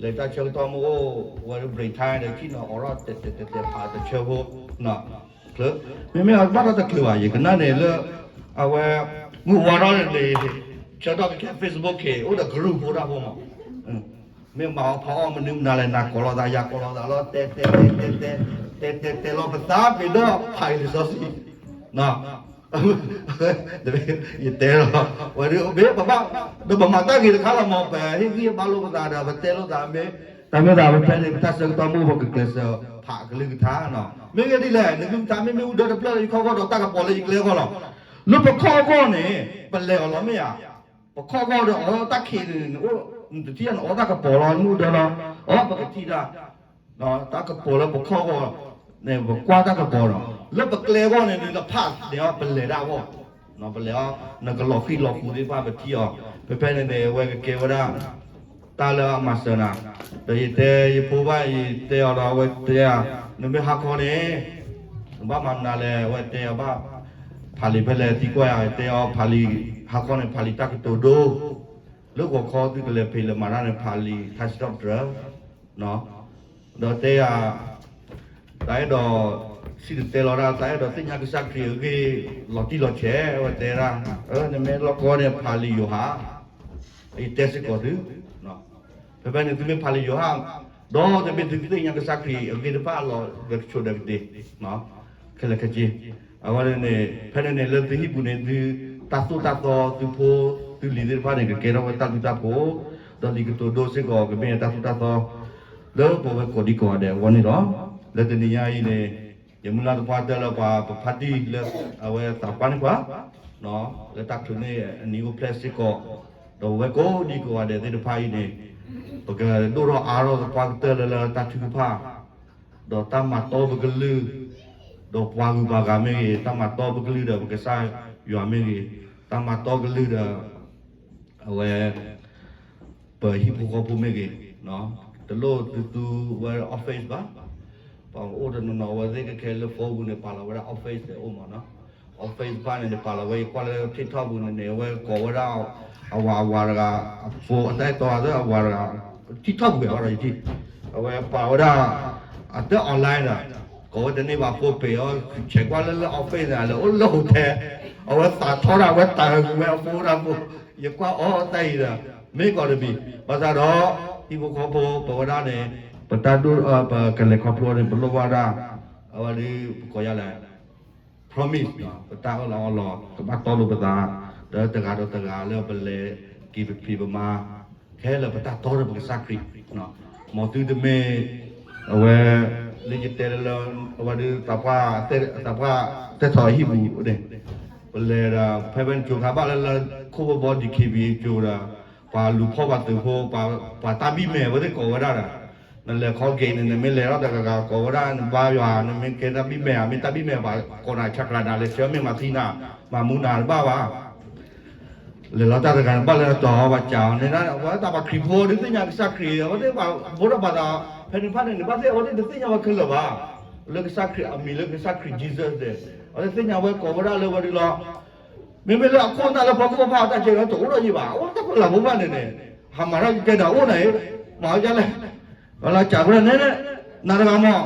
လၢတၢ်ဆၢကတီၢ်မ့ၢ်အိၣ်ဝဲ break time ဒီး ခံနီၤအိးထီၣ်တဲတဲတဲတဲဖးတဆၢဖိ ချၢ, မ့မ့ၢ်အဘၣ်ဒီးတချုးဘၣ် ယကနၣ်န့ၣ်လၢ အဝဲ မုၢ်ဝါထီၣ်န့ၣ် ဆၢထီၣ်ကကဲ Facebook က့ၤ အိၣ်ဒီး group ဖိတၢ်ဖိမး, မ့ၢ်မၤအီၣ်ဖးအီၣ်မနုၤမနုၤလဲၣ် နၤကိးလိာ်သး ယၤကိးလိာ်သးလီၤ တဲတဲတဲတဲတဲ တဲတဲတဲလီၤပသးပ့ၤဒီးဖးလံာ်စီဆှံ ယတဲလီၤ ဝဲဒၣ်မ့ၢ်ပဘၣ် ဒီးပမၤတၢ်ဂ့ၤတခါလီၤမး ပဟ့ၣ်ဂံၢ်ဟ့ၣ်ဘါလိာ်ပသးဒီး ပတဲလိာ်သးမ့ၢ် တၢ်မ့ၢ်သးပဖဲန့ၣ် ပတၢ်ဆၢကတီၢ်မ့ၢ် ပကကျဲးစၢးဖးကလုၢ်ကထါနီၤ, မ့ၢ်ဂ့ၢ်ဒ်လဲၣ် နကလုၢ်ကထါမ့မ့ၢ်အူဒၢတဖျၢၣ်လၢယခီၣ်ဂီၢ်ဒီး တၢ်ကပီၤလၢယကျဲအဂီၢ်လီၤ, လၢပခီၣ်ဂီၢ်န့ၣ် ပလဲၤအီၤလီၤမ့ၢ်ဧါ, ပခီၣ်ဂီၢ်ဒီးအီတၢ်ခံးန့ၣ် နအိၣ် နတထံၣ်နအီတၢ်ကပီၤလီၤ နမ့ၢ်အူဒၢလီၤ, အီပကထံၣ်တၢ် တၢ်ကပီၤလၢပခီၣ်ဂီၢ်န့ၣ် ပကွၢ်တၢ်ကပီၤဒီး လၢပကျဲဂီၢ်န့ၣ် နဖးန့ၣ်အီၤ ပလဲၤဒၣ်အဂီၢ်, ပလဲၤအီၤ နကလီၤဃံၤလီၤဃူသ့ၣ်တဖၣ်ပထံၣ်အီၤ, ဖဲဖဲန့ၣ်န့ၣ် အဝဲကကဲဝဲဒၣ် တၢ်လၢအမၤစၢၤနၤ, ဒီးယတဲယဖိဘၣ် ယတဲအီၤဒီး အဝဲတဲဧါ, နမ့ၢ်ဟါခီန့ၣ် နဘၣ်မၤနၤလဲၣ် အဝဲတဲအီၤဘၣ်, ဖးလံာ်ဖဲလဲၣ်သံကွၢ်ယၤ တဲအီၤဖးလံာ် ဟါခီန့ၣ် ဖးလံာ်တၢ်ကတိၤဒိ လၢဂီၤခီသုကလဲၤဖံးလဲၤမၤတၢ်န့ၣ် ဖးလံာ်ထါစံးထီၣ်ပတြၢၤ, ဒီးတဲယၤ တၢ်အဲၣ်ဒိး စံၣ်တဲၤတဲလီၤတၢ် တၢ်အဲၣ်ဒိးသ့ၣ်ညါကစၢ်ခရံာ်အဂ့ၢ် လီၤတံၢ်လီၤဆဲး အဝဲတဲဒၣ်, နမ့ၢ်လီၢ်ကီန့ၣ် ဖးလံာ်ယိၤဟၣ်, ယတဲစ့ၢ်ကီးသု, ဖဲဖဲန့ၣ်သုမ့ၢ်ဖးလံာ်ယိၤဟၣ် ဒီးသုမ့ၢ်သုကသ့ၣ်ညါကစၢ်ခရံာ်အဂ့ၢ်တဖၣ်လီၤ ဒီးကဆိၣ်ဒီးကတ့ၤ ခဲလၢာ်ခဲဆ့, အဝဲန့ၣ် ဖဲန့ၣ်န့ၣ် လၢသုဟံၣ်ပူၤန့ၣ် သုတၢ်သိၣ်တၢ်သီ သုဖိသုလံၤသ့ၣ်တဖၣ်န့ၣ် ကကဲထီၣ်ဝဲတၢ်ဘျုးတၢ်ဖှိၣ်, ဒီးလံာ်ကတိၤဒိစ့ၢ်ကီး ကမ့ၢ်တၢ်သိၣ်တၢ်သီ လၢပဝဲကိးဒံကိးဂၤဒဲးအဂီၢ်န့ၣ်လီၤ. လၢတနံၤညါအံၤန့ၣ် ယမုၢ်လၢ်သပှၢ်တၢၢ်လၢပှၤပဖါတံၢ်လၢ အဝဲသးပှၢ်န့ၢ်ပှၤ လၢတၢ်ချုးန့ၢ်အနံၤအိၣ်ဖျဲၣ်စ့ၢ်ကီး, ဒီးပဝဲကိးဒံကိးဂၤဒဲးသ့ၣ်တဖၣ်အံၤန့ၣ် ပကဒိၣ်ထီၣ်အါထီၣ်သပှၢ်ကတၢၢ်လၢလၢတၢ်ထုကဖၣ် ဒီးတၢ်မၤတီပကလုၢ်, ဒီးပှၤဂုၤပှၤဂၤမ့ၢ်ဂ့ၤ, တၢ်မၤတီပကလုၢ်ဒီးပကစၢ်ယွၤမ့ၢ်ဂ့ၤ, တၢ်မၤတီကလုၢ်ဒီး အဝဲ ပဟံၣ်ဖိဃီဖိမ့ၢ်ဂ့ၤ, တလိၣ်သုသူဝဲ office ဘၣ်, ပှၤအိၣ်တနီၤနီၤဝဲသ့ၣ်ခဲခဲလၢ phone ပူၤန့ၣ် ပာ်လီၤဝဲဒၣ် office အိၣ်မးနီၤ, office တဖၣ်န့ၣ် ပာ်လီၤဝဲ ယကွၢ်လၢ TikTok ပူၤန့ၣ်န့ၣ် အဝဲကိးဝဲဒၣ် အဝၤအဝၤတဂၤ, အဖိအတၢ်အဲၣ်တီအသးအဝၤတဂၤ, TikTok ပူၤဝဲဒီးယထံၣ်, အဝဲပာ်ဝဲဒၣ် အတၢ် online ဒီး ကိးဝဲတန့ၢ်ဘၣ် ဖိပ့ၤအီၤ ဆဲးကွၢ်လၢလၢ office န့ၣ် လဲၤအိၣ်လၢ hotel, အဝဲသးထီဒၣ်ဝဲတၢ်ဂုၤဝဲအဖိဒၣ်ဖိ, ယကွၢ်အီၤတၢ်အံၤဒီး မ့ၢ်ကီးတမံၤ, ဘၣ်ဆၣ်ဒီး ဟံၣ်ဖိဃီဖိပဝဲဒၣ်န့ၣ် ပတၢ်ဒိၣ် ပကလဲၤခီဖျိန့ၣ် ပလိၣ်ဘၣ်ဒၣ် အဝဲဒ်ပကိးယၤလဲၣ် promise ပတၢ်အၢၣ်လီၤအီလီၤ ကဘၣ်တီလိာ်ပသး, ဒီးတဂၤဒီးတဂၤလၢပလဲၤက့ၤပဖံးပမၤ ခဲလၢာ်ပတၢ်တီဒီးပကစၢ်ခရံာ်, မ်သုတမ့ၢ် အဝဲ လၢယတဲလၢလၢ အဝဲဒုး သးပှၢ်တဲထီၣ်အဟံၣ်ပူၤန့ၣ် ပလဲၤဒီး ဖဲဖဲနကၠိခါဘၣ်လၢလၢ ခိၣ်ဘီဘီ ဒီး ခ့ဘံ ကၠိဒီး ပှၤလူၤဖီၣ်ပှၤသုးဖိ ပှၤတၢ်ဘံၣ်မဲာ်ဝဲသ့ၣ်ကိးဝဲဒၣ်ဒီး နလဲၤခီက့ၤန့ၣ် နမ့ၢ်လဲၤထီၣ်တဂၤဂၤကိးဝဲဒၣ် နဘါယွၤ နမ့ၢ်ကဲတၢ်ဘံၣ်မဲာ် မ့ၢ်တၢ်ဘံၣ်မဲာ် ပှၤကိးနၤဆဲးကျိးနၤ လဲၤဆၢမ့ၢ်မၤသံနၤ မၤမူနၤတဘၣ်ဘၣ် လဲၤလီၤတၢ်တဂၤန့ၣ် ဘၣ်လၢအတီၤဘၣ်ကးအီၤန့ၣ် အဝဲတၢ်ပှၤခရံာ်ဖိဒုးသ့ၣ်ညါကစၢ်ခရံာ် အဝဲသ့ၣ်ပှၤဘိးထီၣ်ပှၤသး ဖဲန့ၣ်ဖဲန့ၣ်န့ၣ် ဘၣ်သ့ၣ်အဝဲသ့ၣ်တသ့ၣ်ညါဝဲခဲလၢာ်ဘၣ် လၢကစၢ်ခရံာ်အမံၤလၢကစၢ်ခရံာ် Jesus န့ၣ် အဝဲသ့ၣ်သ့ၣ်ညါဝဲကိးဝဲဒၣ်လၢဝဲဒုးလီၤ မ့မ့ၢ်လၢအခိၣ်အနၢ်လၢဖီခိၣ်ဖီၣ်အတၢ်ကဲထီၣ်တအိၣ်ထီၣ်ယံၤဘၣ် အဝဲတၢ်ဖီလာ်ဖိဘၣ်န့ၣ်န့ၣ် ဟးမၤထီၣ်ကဲဒီးအိၣ်နၤအံၤ မၤဝဲဒ်လဲၣ် ဝဲလၢကးဝဲဒၣ်နဲန့ၣ် နၤတဂၤမး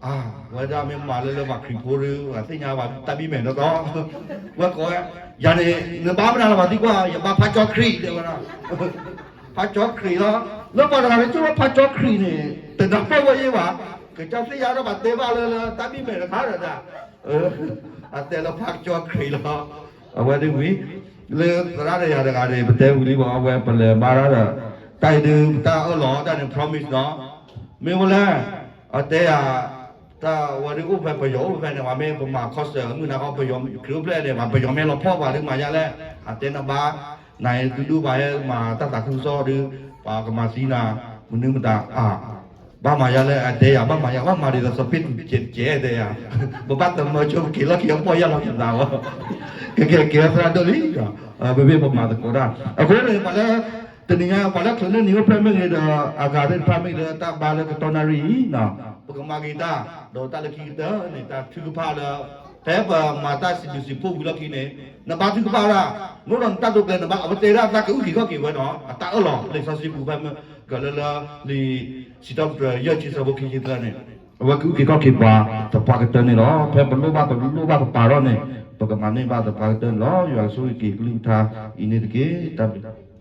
အဝဲဒၣ်မ့ၢ်မၤလၢလၢပှၤခရံာ်ဖိဒုး သ့ၣ်ညါဘၣ်တၢ်ဘံၣ်မဲာ်ဒီးသီ ဝဲကိးဝဲ ယၤန့ၣ် နဘါမနုၤလၢၤဘၣ်သံကွၢ် ယဘါဖးကၠီခရံာ်တဲဝဲဒၣ် ဖးကၠီခရံာ်လီၤ လၢပှၤတဂၤလၢကၠိဝဲဖးကၠီခရံာ်န့ၣ် တနၢ်ပၢၢ်ဝဲယံၤဘၣ် ကစၢ်သ့ၣ်ညါဒီးဘၣ်တဲဘၣ်လၢလၢတၢ်ဘံၣ်မဲာ်တခါဒီး အတဲလၢဖးကၠီခရံာ်လီၤ အဝဲဒၣ်ဝံၤ လၢသရၣ်တဂၤတဂၤန့ၣ် ပတဲဝံၤလံဘၣ် အဝဲပလဲၤဘါတၢ်ဒီး တၢ်အံၤဒုး တၢ်အၢၣ်လီၤတၢ်န့ၣ် promise နီၤ မ့ၢ်ဝဲလဲၣ် အတဲယၤ တၢ်ဝဲဒၣ်အိၣ်ဖဲပယီၤအိၣ်ဖဲန့ၣ် ပှၤမ့ၢ်ပမၤ concert အမုၢ်နၤခီပယီၤခရံာ်အိၣ်ဖျဲၣ်န့ၣ် ပှၤပယီၤမ့ၢ်လီၤဖီၣ်ပှၤဒုးမၤယါလဲၣ် အတဲနဘါ နၤအံၤသုဒိၣ်ပှၤဟဲမၤတၢ်သးခုကစီၣ်ဒီး ပှၤကမၤသံနၤ မနုၤမတၤ အါ ဘၣ်မၤယါလဲၣ် အတဲယၤ ဘၣ်မၤယါ ဘၣ်မၤဒ်သိးစီၤပ့းတရူးကဲးကဲးတဲယၤ ပဘၣ်တမၢဆိက့ၤလီၢ်ခံအပီၢ်ယၢ်လီၤက့ၤသးဝဲ ကကဲကဲသရၣ်ဒိၣ်လံ ပမ့ၢ်ပမၤသကိးတၢ် အဃိန့ၣ် ပှၤလၢ တနံၤညါ ပှၤလၢချုးန့ၢ်နံၤအိၣ်ဖျဲၣ်မ့ၢ်ဂ့ၤဒီး အဂၤသ့ၣ်တဖၣ်မ့ၢ်ဂ့ၤလၢတၢ်ဘါလၢကတီၢ်နၣ်ရံၣ်အံၤ ပကမၤက့ၤတၢ် ဒီးတၢ်လၢခံကတၢၢ်န့ၣ် တၢ်ထုကဖၣ်လၢ ဖဲပမၤတၢ်စံးဘျုးစံးဖှိၣ်ဝံၤလီၢ်ခံန့ၣ် နဘါထုကဖၣ်ဒၣ် မ့ၢ်ဒီးနတၢ်တိာ်ကျဲၤနဘါ အဝဲတဲဒၣ်သးကအုၣ်က့ၤခီၣ်က့ၤဝဲနီၤ အတၢ်အၢၣ်လီၤ လံာ်စီဆှံပူၤဖဲမ့ၢ် ကလၢလၢ လံာ်စံးထီၣ်ပတြၢၤ ယဲၢ်ဆံဆၢဖိခံဆံသၢန့ၣ် အဝဲကအုၣ်က့ၤခီၣ်က့ၤပှၤသပှၢ်ကတၢၢ်န့ၣ်လီၤ. ဖဲပလိၣ်ဘၣ်ပလိၣ်ဘၣ်ပပာ်ထီၣ်န့ၣ် ပကမၤန့ၢ်ဘၣ်သပှၢ်ကတၢၢ်န့ၣ်လီၤ. ယွၤကဆိၣ်ဂ့ၤက့ၤကလုၢ်ကထါအံၤန့ၣ်တက့ၢ်. တၢ်ဘျုး